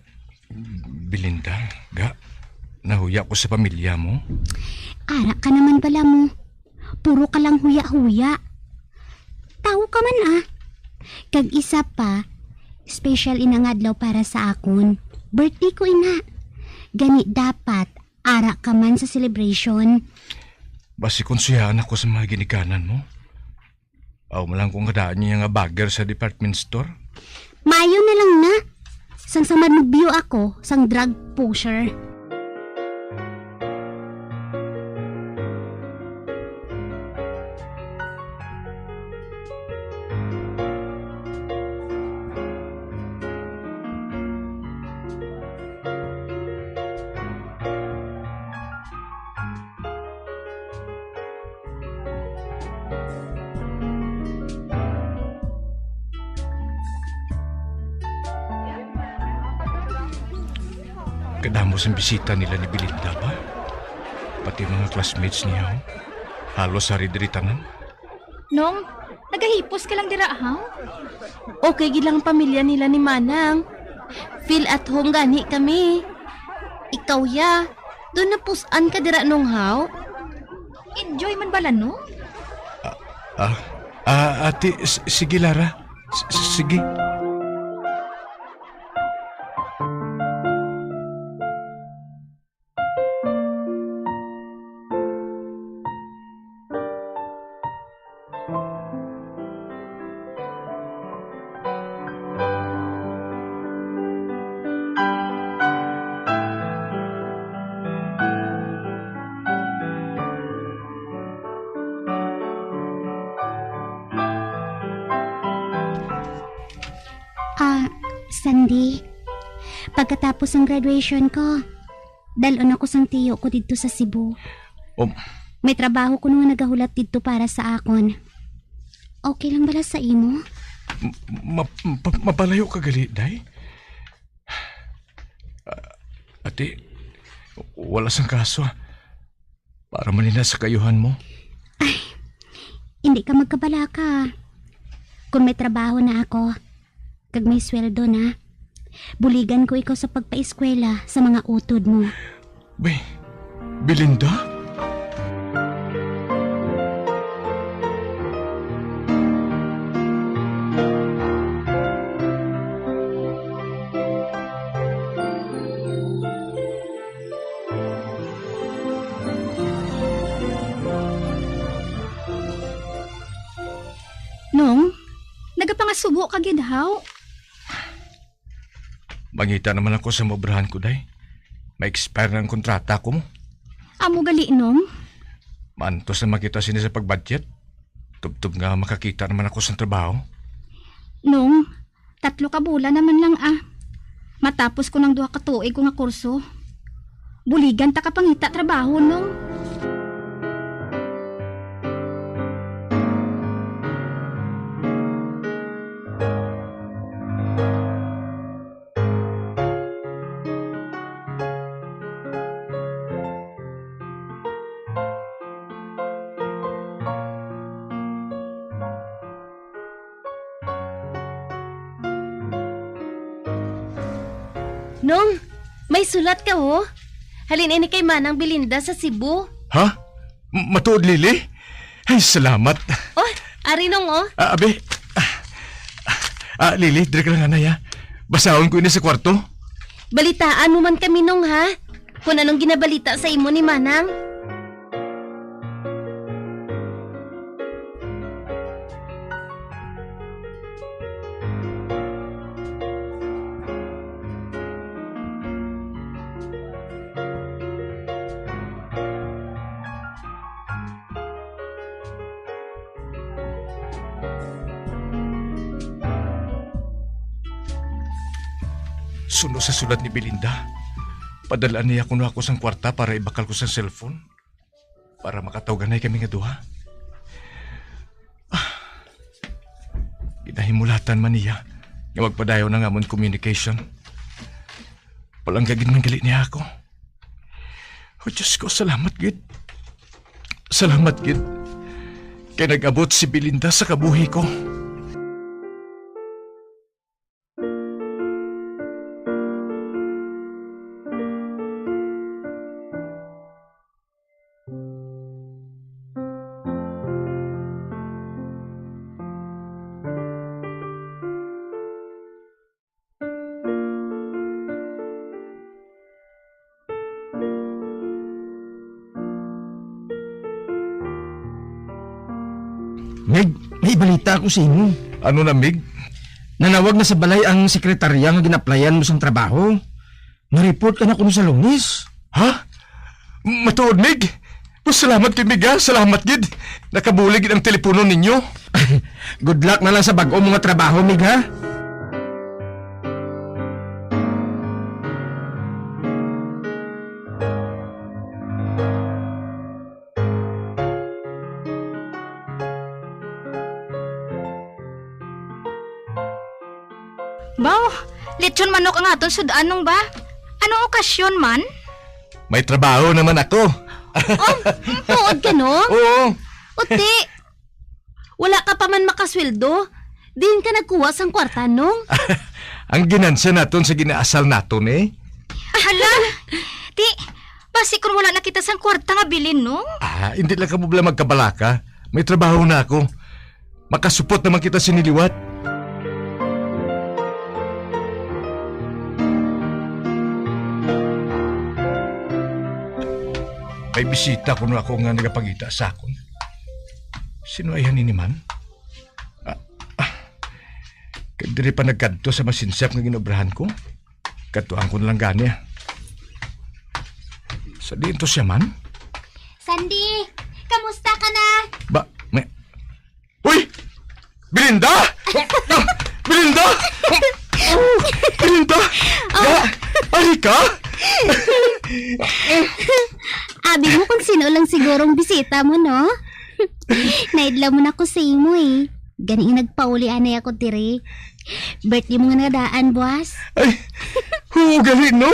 Belinda, ga, nahuya ko sa pamilya mo. Ara ka naman bala mo. Puro ka lang huya-huya. Tawo ka man, ah. Kag isa pa, special ini nga adlaw para sa akon. Birthday ko ina. Gani dapat ara ka man sa celebration. Basi konsehana ko sa mga ginikanan mo. Aw, malang kung kadaan niya nga bagger sa department store. Maayo na lang na. Sang samad mo-view ako sang drug pusher. Kadamo sang bisita nila ni Belinda ba? Pati mga classmates niya, oh. Halos ari diri tanan. Nong, nagahipos ka lang dira, ha? Okay gid lang ang pamilya nila ni Manang. Feel at home gani kami. Ikaw, ya, do napus-an ka dira, Nong, haw? Enjoy man bala, Nong? Ah, ah, ah, ate, s-, sige, Lara. S-, s-, sige. Ah, Sandy, pagkatapos ang graduation ko, dal-on ako sang tiyo ko didto sa Cebu. Um, May trabaho kuno nga nagahulat didto para sa akon. Okay lang bala sa imo? M-, ma-, pa-, mapalayo ka gali, day? Ah, ate, wala sang kaso, ah. Para man ina sa kaayuhan mo. Ay, hindi ka magkabalaka. Kung may trabaho na ako, kag may sweldo na, buligan ko ikaw sa pagpaeskwela sa mga utod mo. Be-, Belinda? Nong, nagapangasubo ka gid, haw? Mangita naman ako sa maobrahan ko, day. Ma-expire na ang kontrata ko mo. Amo gali, Nong? Maantos na makita sini sa pag-budget. Tubtob nga makakita naman ako sa trabaho. Nong, tatlo ka bulan naman lang, ah. Matapos ko nang duha ka tuig ko nga kurso. Buligan ta ka pangita trabaho, Nong. Nong, may sulat ka, oh. Halin ini kay Manang Belinda sa Cebu. Ha? M-, matuod, Lily? Ay, salamat. Oh, ari, Nong, oh. Ah, abi. Ah, ah, Lily, diri ka lang anay, ha? Basahon ko ini sa kwarto. Balitaan mo man kami, Nong, ha? Kung anong ginabalita sa imo ni Manang. Suno sa sulat ni Belinda, padalaan niya kuno ako sang kwarta para ibakal ko sang cellphone, para makatawganay kami nga duha. Ah, ginahimulatan man niya nga magpadayon ang amon communication. Palangga gid man gali niya ako. O Diyos ko, salamat gid. Salamat gid. Kay nag-abot si Belinda sa kabuhi ko. Mig, may balita ako sa imo. Ano na, Mig? Nanawag na sa balay ang sekretarya nga ginaplayan mo sang trabaho. Na-report ka na kuno sa Lunes. Ha? Matuod, Mig? Salamat kay Mig, ha? Salamat gid. Nakabulig gid ang telepono ninyo. Good luck na lang sa bag-o mo nga trabaho, Mig, ha? Baw, lechon manok ang aton sud-an, Nong, ba? Ano Ang okasyon man? May trabaho naman ako. Oh, tuod ka, no? Oo. Uti, wala ka pa man makasweldo. Diin ka nagkuha sang kwarta, Nong? Ang ginansya naton sa ginaasal naton, eh. Hala, ti, basi kung wala na kita sang kwarta nga bilin, Nong? Ah, hindi lang ka bala magkabalaka. May trabaho na ako. Makasupot naman kita sini liwat. May bisita kuno ako nga nagapangita sa akon. Sino ay ni, ma'am? Ah, ah. Kag diri pa nagkadto sa masinsap nga ginobrahan ko. Kadtuan ko na lang gani, ah. Sa diin to siya, ma'am? Sandy, kamusta ka na? Ba, may, Uy! Belinda! Belinda! Belinda! Oh. Ya, ari ka? Abi mo kung sino lang siguro ang bisita mo, no? Naidlaw mo na ko sa imo, eh. Gani nga nagpauli anay ako diri. Birthday mo nga nadaan, boss. Ay, oo gali, no?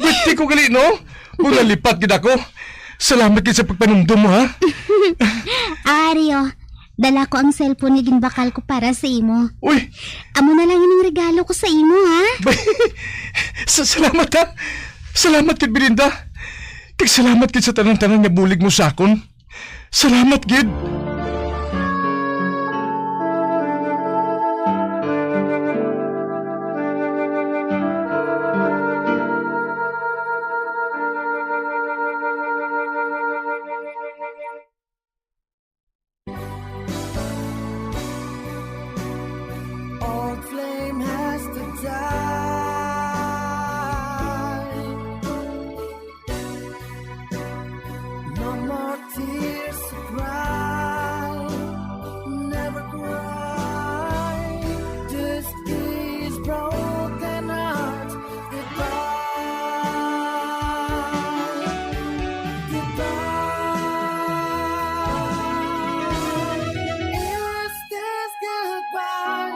Birthday ko gali, no? Kung nalipat gid ako. Salamat gid sa pagpanumdom mo, ha? Ario, dala ko ang cellphone nga ginbakal ko para sa imo. Uy! Amo na lang ining regalo ko sa imo, ha? Bay, sa-, salamat, ha? Salamat gid, Belinda. Kag salamat gid sa tanan-tanan nga bulig mo sa akon. Salamat gid. Old flame has to die. No more tears to cry. Never cry. This is broken heart. Goodbye. Goodbye. Is this goodbye?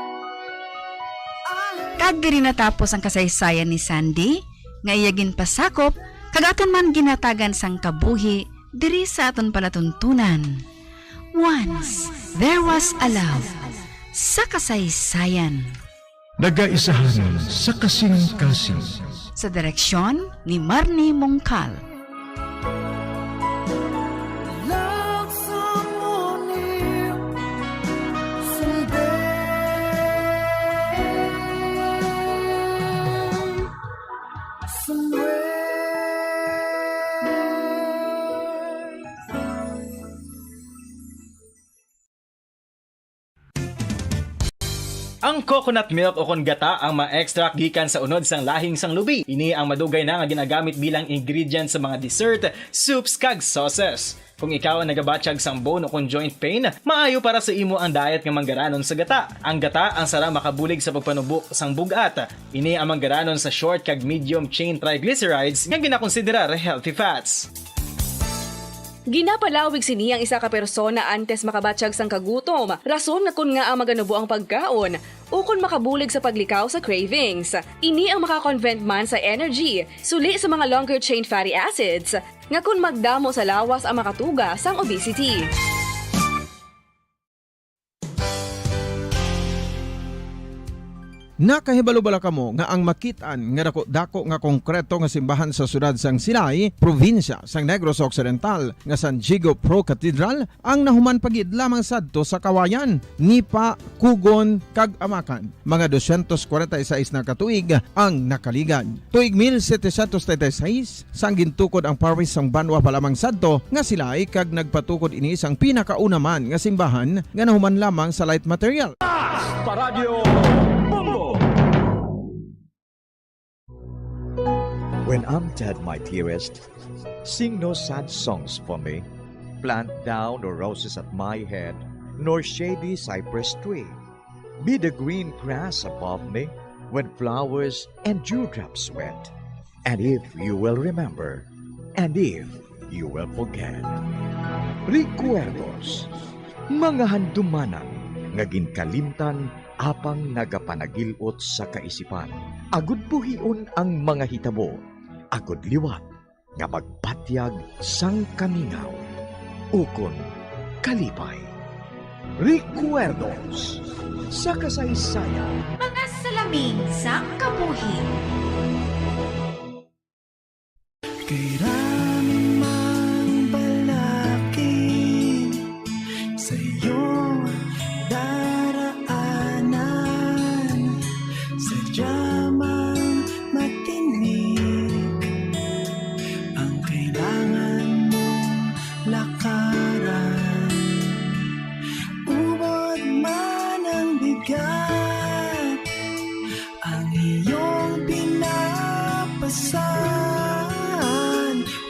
I Kag diri natapos ang kasaysayan ni Sandy, nga iya ginpasakop, kag aton man ginhatagan sang kabuhi diri sa aton palatuntunan. Once there was a love sa kasaysayan. Nagaisahanon sa kasing-kasing. Sa direksyon ni Marnie Mongcal. Love someone new someday, somewhere. Ang coconut milk o kon gata ang ma-extract gikan sa unod sang lahing sang lubi. Ini ang madugay na nga ginagamit bilang ingredient sa mga dessert, soups, kag sauces. Kung ikaw ang nagabatyag sang bone o kon joint pain, maayo para sa imo ang diet nga manggaranon sa gata. Ang gata ang sarang makabulig sa pagpanubo sang bug-at. Ini ang manggaranon sa short kag medium chain triglycerides nga ginakonsiderar healthy fats. Ginapalawig sini ang isa ka persona antes makabatyag sang kagutom, rason nga kon ngaa maganubo ang pagkaon, ukon makabulig sa paglikaw sa cravings. Ini ang makakonvert man sa energy, suli sa mga longer chain fatty acids, nga kon magdamo sa lawas ang makatuga sang obesity. Nakahibalo bala kamo nga ang makit-an nga daku-daku nga konkreto nga simbahan sa siyudad sang Silay, probinsya sang Negros Occidental, nga San Diego Pro Cathedral, ang nahuman pa gid lamang sadto sa Kawayan, Nipa, Kugon, kag Amakan? Mga dosyentos kwarenta y seis na ka tuig ang nakaligad. Tuig mil setecientos treinta y seis, sang gintukod ang parish sang banwa pa lamang sadto nga Silay, kag nagpatukod ini sang pinakauna man nga simbahan nga nahuman lamang sa light material. Taas pa Radyo Bombo! When I'm dead, my dearest, sing no sad songs for me. Plant thou no roses at my head, nor shady cypress tree. Be the green grass above me when flowers and dewdrops wet. And if you will remember, and if you will forget. Recuerdos, mga handumanan nga ginkalimtan Apang nagapanagil-ot sa kaisipan, agud buhion ang mga hitabo, agud liwat nga magpatyag sang kamingaw ukon kalipay. Recuerdos sa kasaysayan. Mga salamin sang kabuhi. Kay rami mang balakid sa iyong daraanan, sadya mang matinik ang kailangan mong lakaran. Ubod man ang bigat ang iyong pinapasan,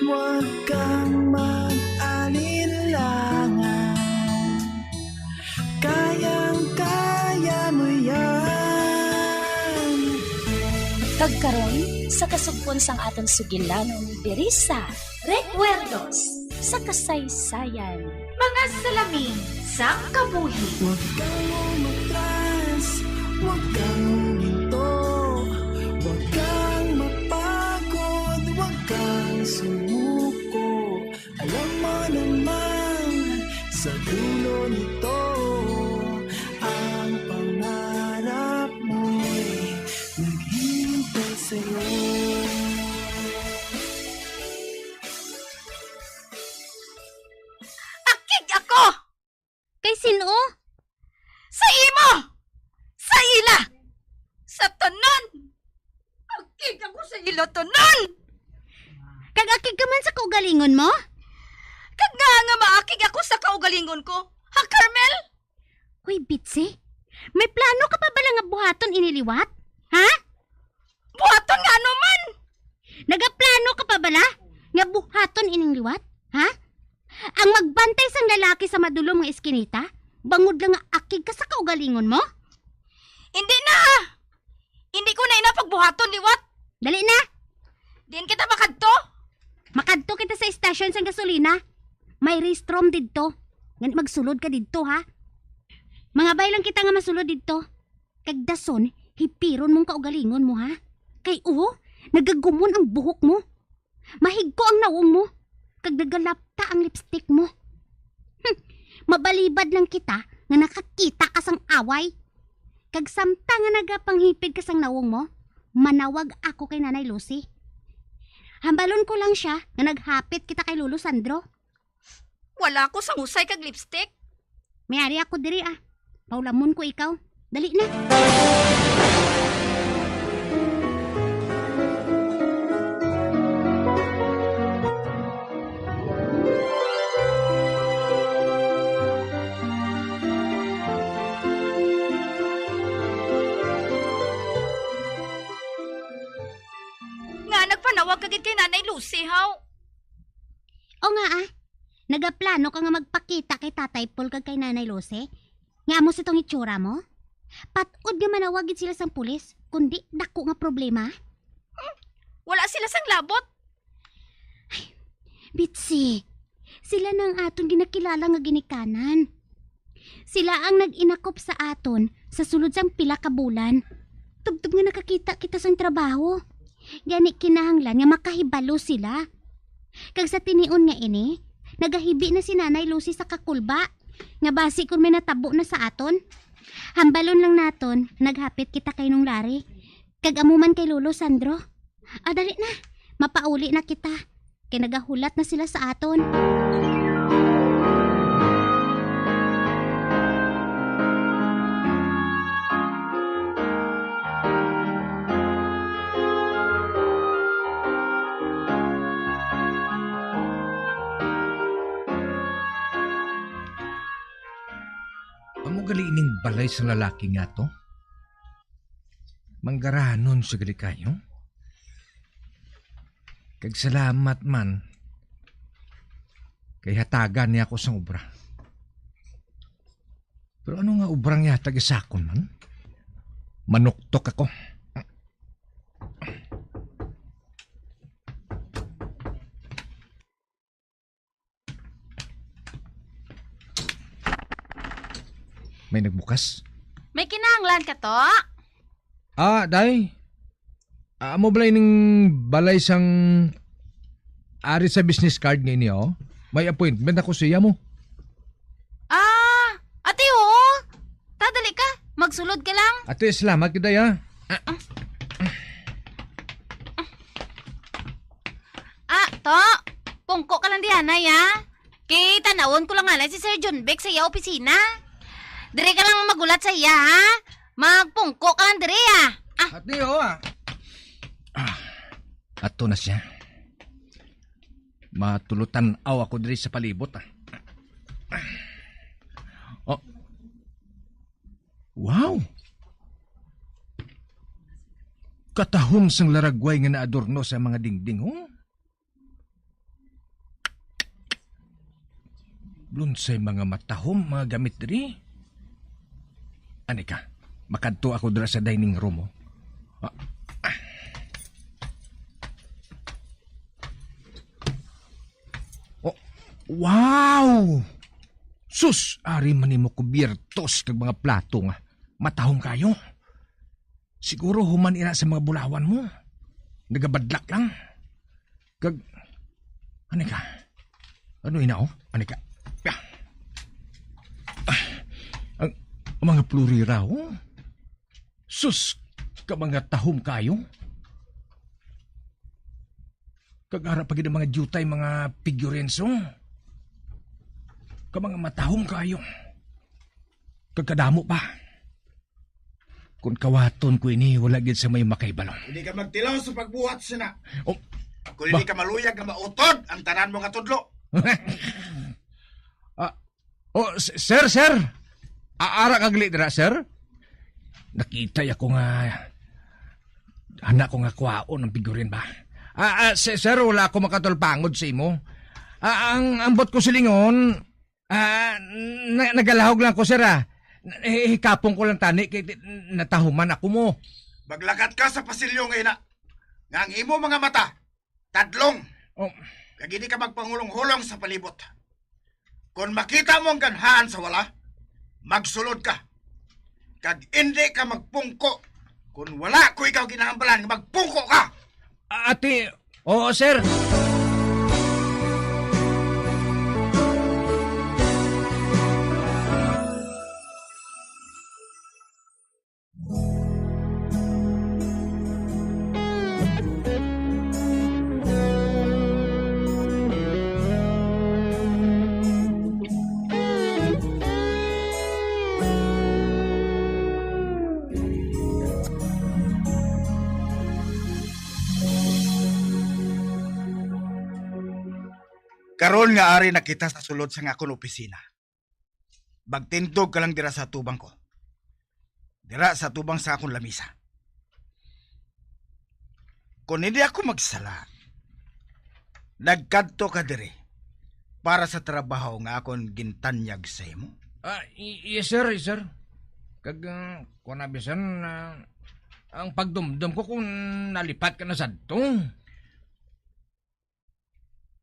huwag kang mag-alinlangan. Kayang-kaya mo yan. Kag karon, sa kasugpon sang aton sugilanon diri sa Recuerdos sa Kasaysayan. Mga salamin sang kabuhi. Huwag kang umatras, huwag kang huminto, huwag kang mapagod, huwag kang sumuko. Alam mo naman, sa dulo nito, ang pangarap mo'y naghihintay sa'yo. Akig ako! Kay sin-o? Sa imo! Sa ila! Sa tanan! Akig ako sa ila tanan! Kag akig ka man sa kaugalingon mo? Kag nga nga maakig ako sa kaugalingon ko, ha, Carmel? Hoy, Bitsy, may plano ka pa bala nga buhaton ini liwat? Ha? Buhaton nga ano man? Nagaplano ka pa bala nga buhaton ining liwat? Ha? Ang magbantay sang lalaki sa madulom nga iskinita, bangod lang nga akig ka sa kaugalingon mo? Hindi na, ha? Hindi ko na ina pagbuhaton liwat. Dali na! Diin kita makadto? Makadto kita sa estasyon sang gasolina. May restroom didto. Ngan magsulod ka didto, ha? Mangabay lang kita nga masulod didto. Kag dason, hipiron mong kaugalingon mo, ha? Kay, uho, nagagumon ang buhok mo. Mahigko ang nawong mo, kag nagalapta ang lipstick mo. Hmm, mabalibad lang kita nga nakakita ka sang away. Kag samtang nga nagapanghipid ka sang nawong mo, manawag ako kay Nanay Lucy. Hambalon ko lang siya nga naghapit kita kay Lolo Sandro. Wala ko sang husay kag lipstick. May ari ako diri, ah. Paulamon ko ikaw. Dali na. Nga nagpanawag ka gid kay Nanay Lucy, haw? O nga, ah. Nagaplano ka nga magpakita kay Tatay Paul kag kay Nanay Lucy? Nga amo sitong itsura mo? Pat-od nga manawag gid sila sang pulis, kundi dako nga problema. Hmm, wala sila sang labot. Ay, Bitsy, sila na ang aton ginakilala nga ginikanan. Sila ang nag-inakop sa aton sa sulod sang pila ka bulan, tubtob nga nakakita kita sang trabaho. Gani kinahanglan nga makahibalo sila. Kag sa tinion nga ini, nagahibi na si Nanay Lucy sa kakulba nga basi kon may natabo na sa aton. Hambalon lang naton, naghapit kita kay Nong Larry, kag amo man kay Lolo Sandro. Ah, dali na, mapauli na kita, kay nagahulat na sila sa aton. Amo gali ining balay sang lalaki nga to? Manggaranon siya gali kayo. Kag salamat man kay hatagan niya ako sang obra. Pero ano nga obrang yatag isakon man? Manuktok ako. May nagbukas? May kinahanglan ka to? Ah, day. Ah, amo balay ning balay sang ari sa business card nga ini, oh? May appointment ako sa iya mo. Ah, ate, oo. Tadali ka. Magsulod ka lang. Ate, salamat kita, ya. Ah, to. Pungko ka lang dihanay, ha? Kay tanawon ko lang nga lang si Sir John Beck sa iya opisina. Diri ka lang magulat sa iya, ha? Magpungko ka lang diri, ah. Ah. Ate, oh, ah. Ah, ato na siya. Matulutan-aw ako diri sa palibot, ah. Oh. Wow! Katahom sang laragway nga naadorno sa mga dingding, oh. Lunsay mga matahom, mga gamit diri. Ani ka, makadto ako dira sa dining room, oh. Ah. Oh, wow! Sus, ari man nimo kubiertos kag mga plato nga matahom kayo. Siguro human ina sa mga bulawan mo. Nagabadlak lang. Kag, ani ka? Ano ina, oh? Ani ka? Ah, ang, ang mga plurira, oh. Sus, ka mga tahom kayo. Kag ara pa gid ang mga diutay, mga figurines, oh. Ka mga matahom kayo. Kag kadamo pa. Kung kawaton ko ini, wala gid sa may makaibalo. Hindi ka magtilaw sa pagbuhat sina. Oh, kung hindi ba- ka maluyag nga mautod ang tanan mo nga tudlo. Ah, oh, s-, sir, sir. Aara ka gali dira, sir. Nakita ya ko nga hana ko nga kwaon ang figurin ba. Ah, ah, si-, sir, wala ako makatulpangod sa imo. Ah, ang ambot ko silingon, ah, na-, nagalahog lang ko, sir, ah. Hi-, hikapon ko lang tani kay ti-, natahuman ako mo. Maglakat ka sa pasilyo nga ina, nga ang imo mga mata tadlong. Oh. Kag hindi ka magpangulong-hulong sa palibot. Kon makita mo ang ganhaan sa wala, magsulod ka. Kag indi ka magpungko. Kon wala ko ikaw ginahambalan nga magpungko ka. Ati, oo, sir. Karon nga ari na kita sa sulod sang akon opisina, magtindog ka lang dira sa atubang ko. Dira sa atubang sa akon lamisa. Kon hindi ako magsala, nagkadto ka diri para sa trabaho nga akon gintanyag sa imo? Ah, y-, yes, sir, yes, sir. Kag, ah, kuwan na bisan, ah, ang pagdumdom ko kung nalipat ka na sadto.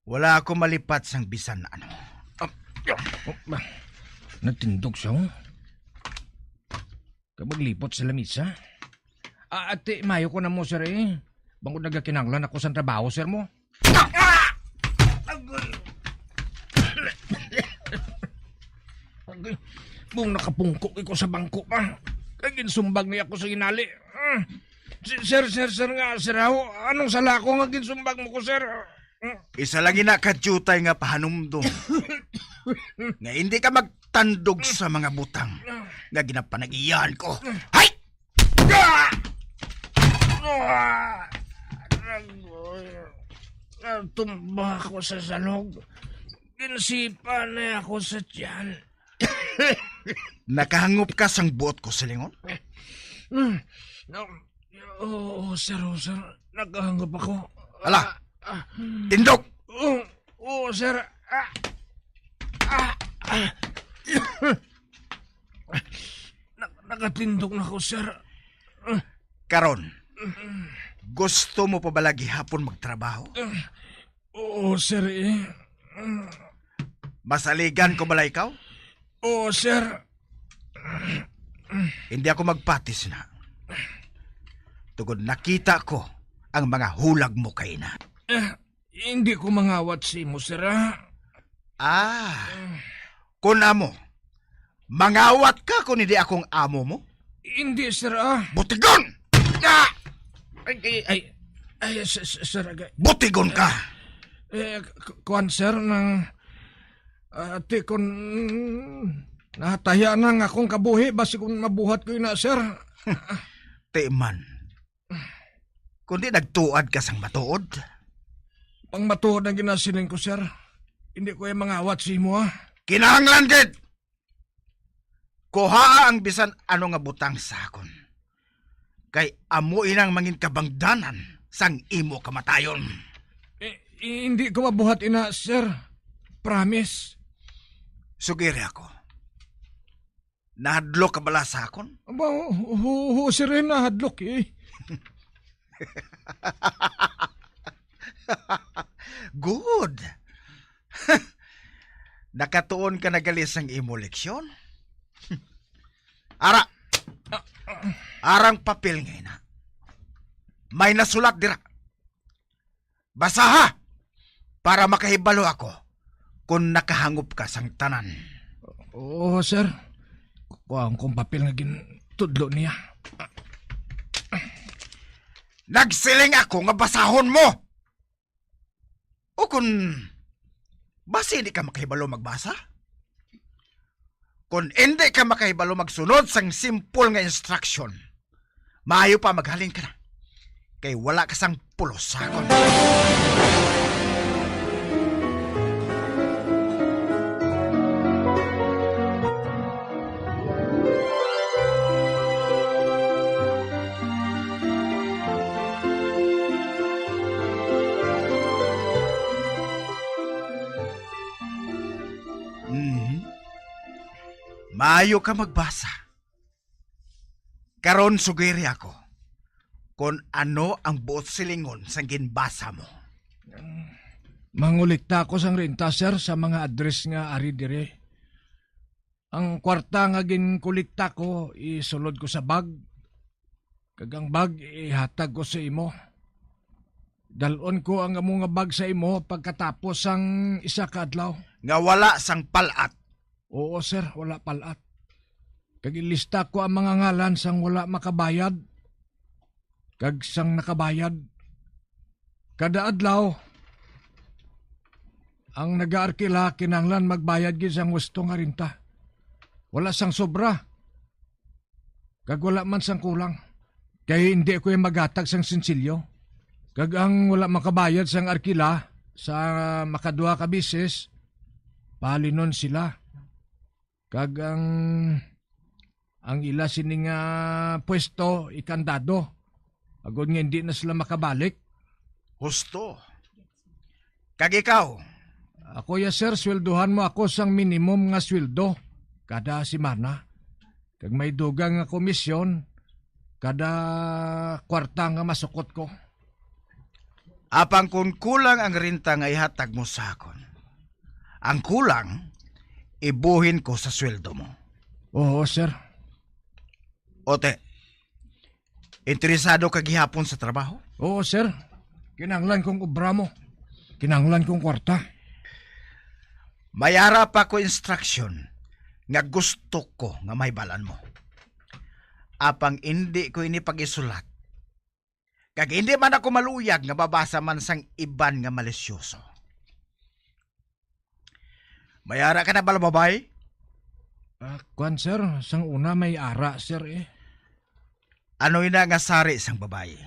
Wala ako malipat sang bisan ano. Ah, oh, ba? Nagtindog siya, oh. Kag maglipot sa lamisa. Ah, ate, mayo ko na mo, sir, eh. Bangod nagakinahanglan ako sa trabaho, sir mo. Ah! Agoy. Agoy. Mong nakapungko ko sa bangko pa. Kay ginsumbag niya ako sa ginali. Ah. Si-, sir, sir, sir nga, sir, aho, anong sala ko nga ginsumbag mo ko, sir? Isa lang ina ka diutay nga pahanumdom nga hindi ka magtandog sa mga butang nga ginapanag-iyahan ko. Hay! Ah! Ah! Agoy. Natumba ako sa salog. Ginsipa na ako sa tiyan. Nakahangop ka sang buot ko silingon? Mm. No. Oo, sir, oo, sir. Nakahangop ako. Ala, ah, ah. Tindog! Oo, oo, sir. Ah, ah, ah. Na-, nakatindog na ko, sir. Karon, gusto mo pa bala gihapon magtrabaho? Oo, sir, eh. Masaligan ko bala ikaw? Oo, sir. Hindi ako magpati sina. Tungod nakita ko ang mga hulag mo kay ina. Eh, hindi ko mangawat sa imo, sir, ah. Ah, kun amo, mangawat ka kun hindi akong amo mo? Hindi, sir, ah. Butigon! Ah! Ay, ay, ay, ay, s-, s-, sir, agay. Butigon ka! Eh, k-, kuwan, sir, nang, ah, ti kun nahataya na nga akong kabuhi, basi kung mabuhat ko ina, sir. Ti man, kundi nagtuad ka sang matuod. Pang matuod ang ginasiling ko, sir. Hindi ko ay mangawat sa imo, ha? Kinahanglan gid! Kuhaa ang bisan ano nga butang sa akon. Kay amo inang mangin kabangdanan sang imo kamatayon. Eh, hindi ko mabuhat ina, sir. Promise. Sugiri ako. Nahadlok ka bala sa akon? Aba, hu-, hu-, hu-, sir, eh, nahadlok, eh. Good. Nakatuon ka na gali sang imo leksyon? Ara. Arang papel nga ina. May nasulat dira. Basaha para makahibalo ako kon nakahangop ka sang tanan. Oo, sir. Kuhaon kong papel nga gintudlo niya. Nagsiling ako nga basahon mo. O kon basi hindi ka makahibalo magbasa? Kon hindi ka makahibalo magsunod sang simple nga instruction, maayo pa maghalin ka na, kay wala ka sang pulos sa akon. Mhm. Maayo ka magbasa. Karon sugiri ako kon ano ang buot silingon sang ginbasa mo. Mangolekta ako sang renta, sir, sa mga address nga ari diri. Ang kwarta nga ginkolekta ko, isulod ko sa bag, kag ang bag ihatag ko sa imo. Dal-on ko ang amo nga bag sa imo pagkatapos sang isa ka adlaw. Nga wala sang pal-at. Oo, sir, wala pal-at. Kag ilista ko ang mga ngalan sang wala makabayad kag sang nakabayad. Kada adlaw, ang nagaarkila kinahanglan magbayad gid sang husto nga renta. Wala sang sobra, kag wala man sang kulang. Kay hindi ako maghatag sang sinsilyo. Kag ang wala makabayad sang arkila sa makaduha ka beses, pahalinon sila. Kag ang, ang ila sini nga pwesto ikandado, agod nga hindi na sila makabalik. Husto. Kag ikaw? Ako ya, sir, sweldohan mo ako sang minimum nga sweldo kada semana. Kag may dugang nga komisyon kada kwarta nga masukot ko. Apang kon kulang ang renta nga ihatag mo sa akon, ang kulang ibuhin ko sa sweldo mo. Oo, sir. Ote, interesado ka gihapon sa trabaho? Oo, sir. Kinahanglan kong obra mo. Kinahanglan kong kwarta. May ara pa ko instruction nga gusto ko nga mahibalan mo. Apang indi ko ini pag-isulat, kag indi man ako maluyag nga mabasa man sang iban nga malisyoso. May ara ka na bala, babayi? Ah, kwan, sir. Sang una may ara, sir, eh. Ano ina nga sari sang babayi?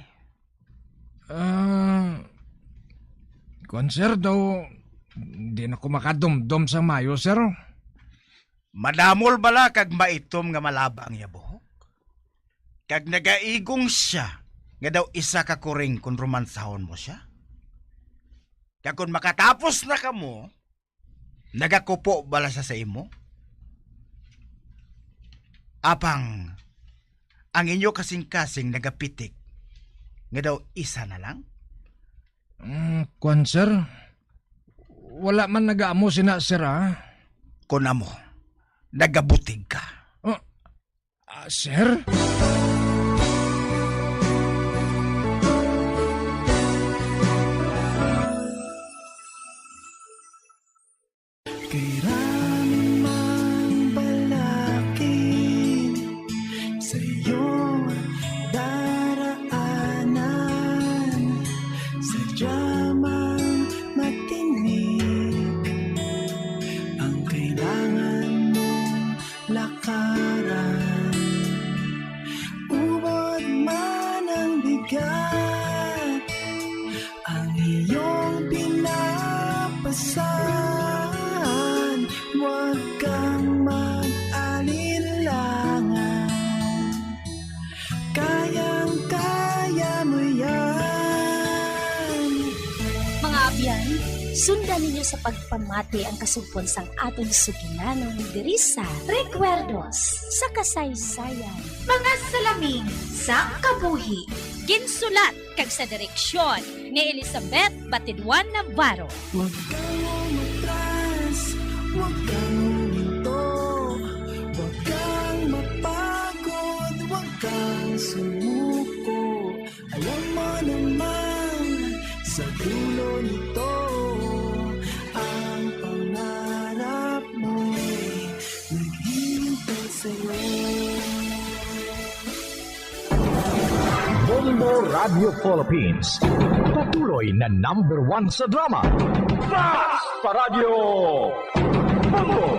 Ah, kwan, sir, daw di na ko makadumdom sa mayo, sir. Madamol bala kag maitom nga malaba ang iya buhok? Kag nagaigong sia nga daw isa ka kuring kon romansahon mo sia? Kag kon makatapos na kamo, nagakupo bala sia sa imo? Apang ang inyo kasing-kasing nagapitik nga daw isa na lang? Mm, kwan, sir. Wala man nagaamo sina, sir, ah. Kon amo, nagabutig ka. Oh, Sir? Kailanman balakid sa iyong daraanan, sadya mang matinik ang kailangan mong lakaran. Ubod man ang bigat, ang iyong pinapasan, huwag kang mag-alinlangan. Kayang-kaya mo yan. Mga abyan, sundan ninyo sa pagpamati ang kasugpon sang aton sugilanon diri sa Recuerdos sa Kasaysayan. Mga salamin sang kabuhi. Ginsulat kag sa direksyon ni Elizabeth Batidwan Navarro. Huwag kang umatras, huwag kang huminto, huwag kang mapagod, huwag kang sumuko. Alam mo naman, sa dulo nito, ang pangarap mo'y naghihintay sa'yo. Bombo Radio Philippines, patuloy na number one sa drama. Basta Radyo Bombo!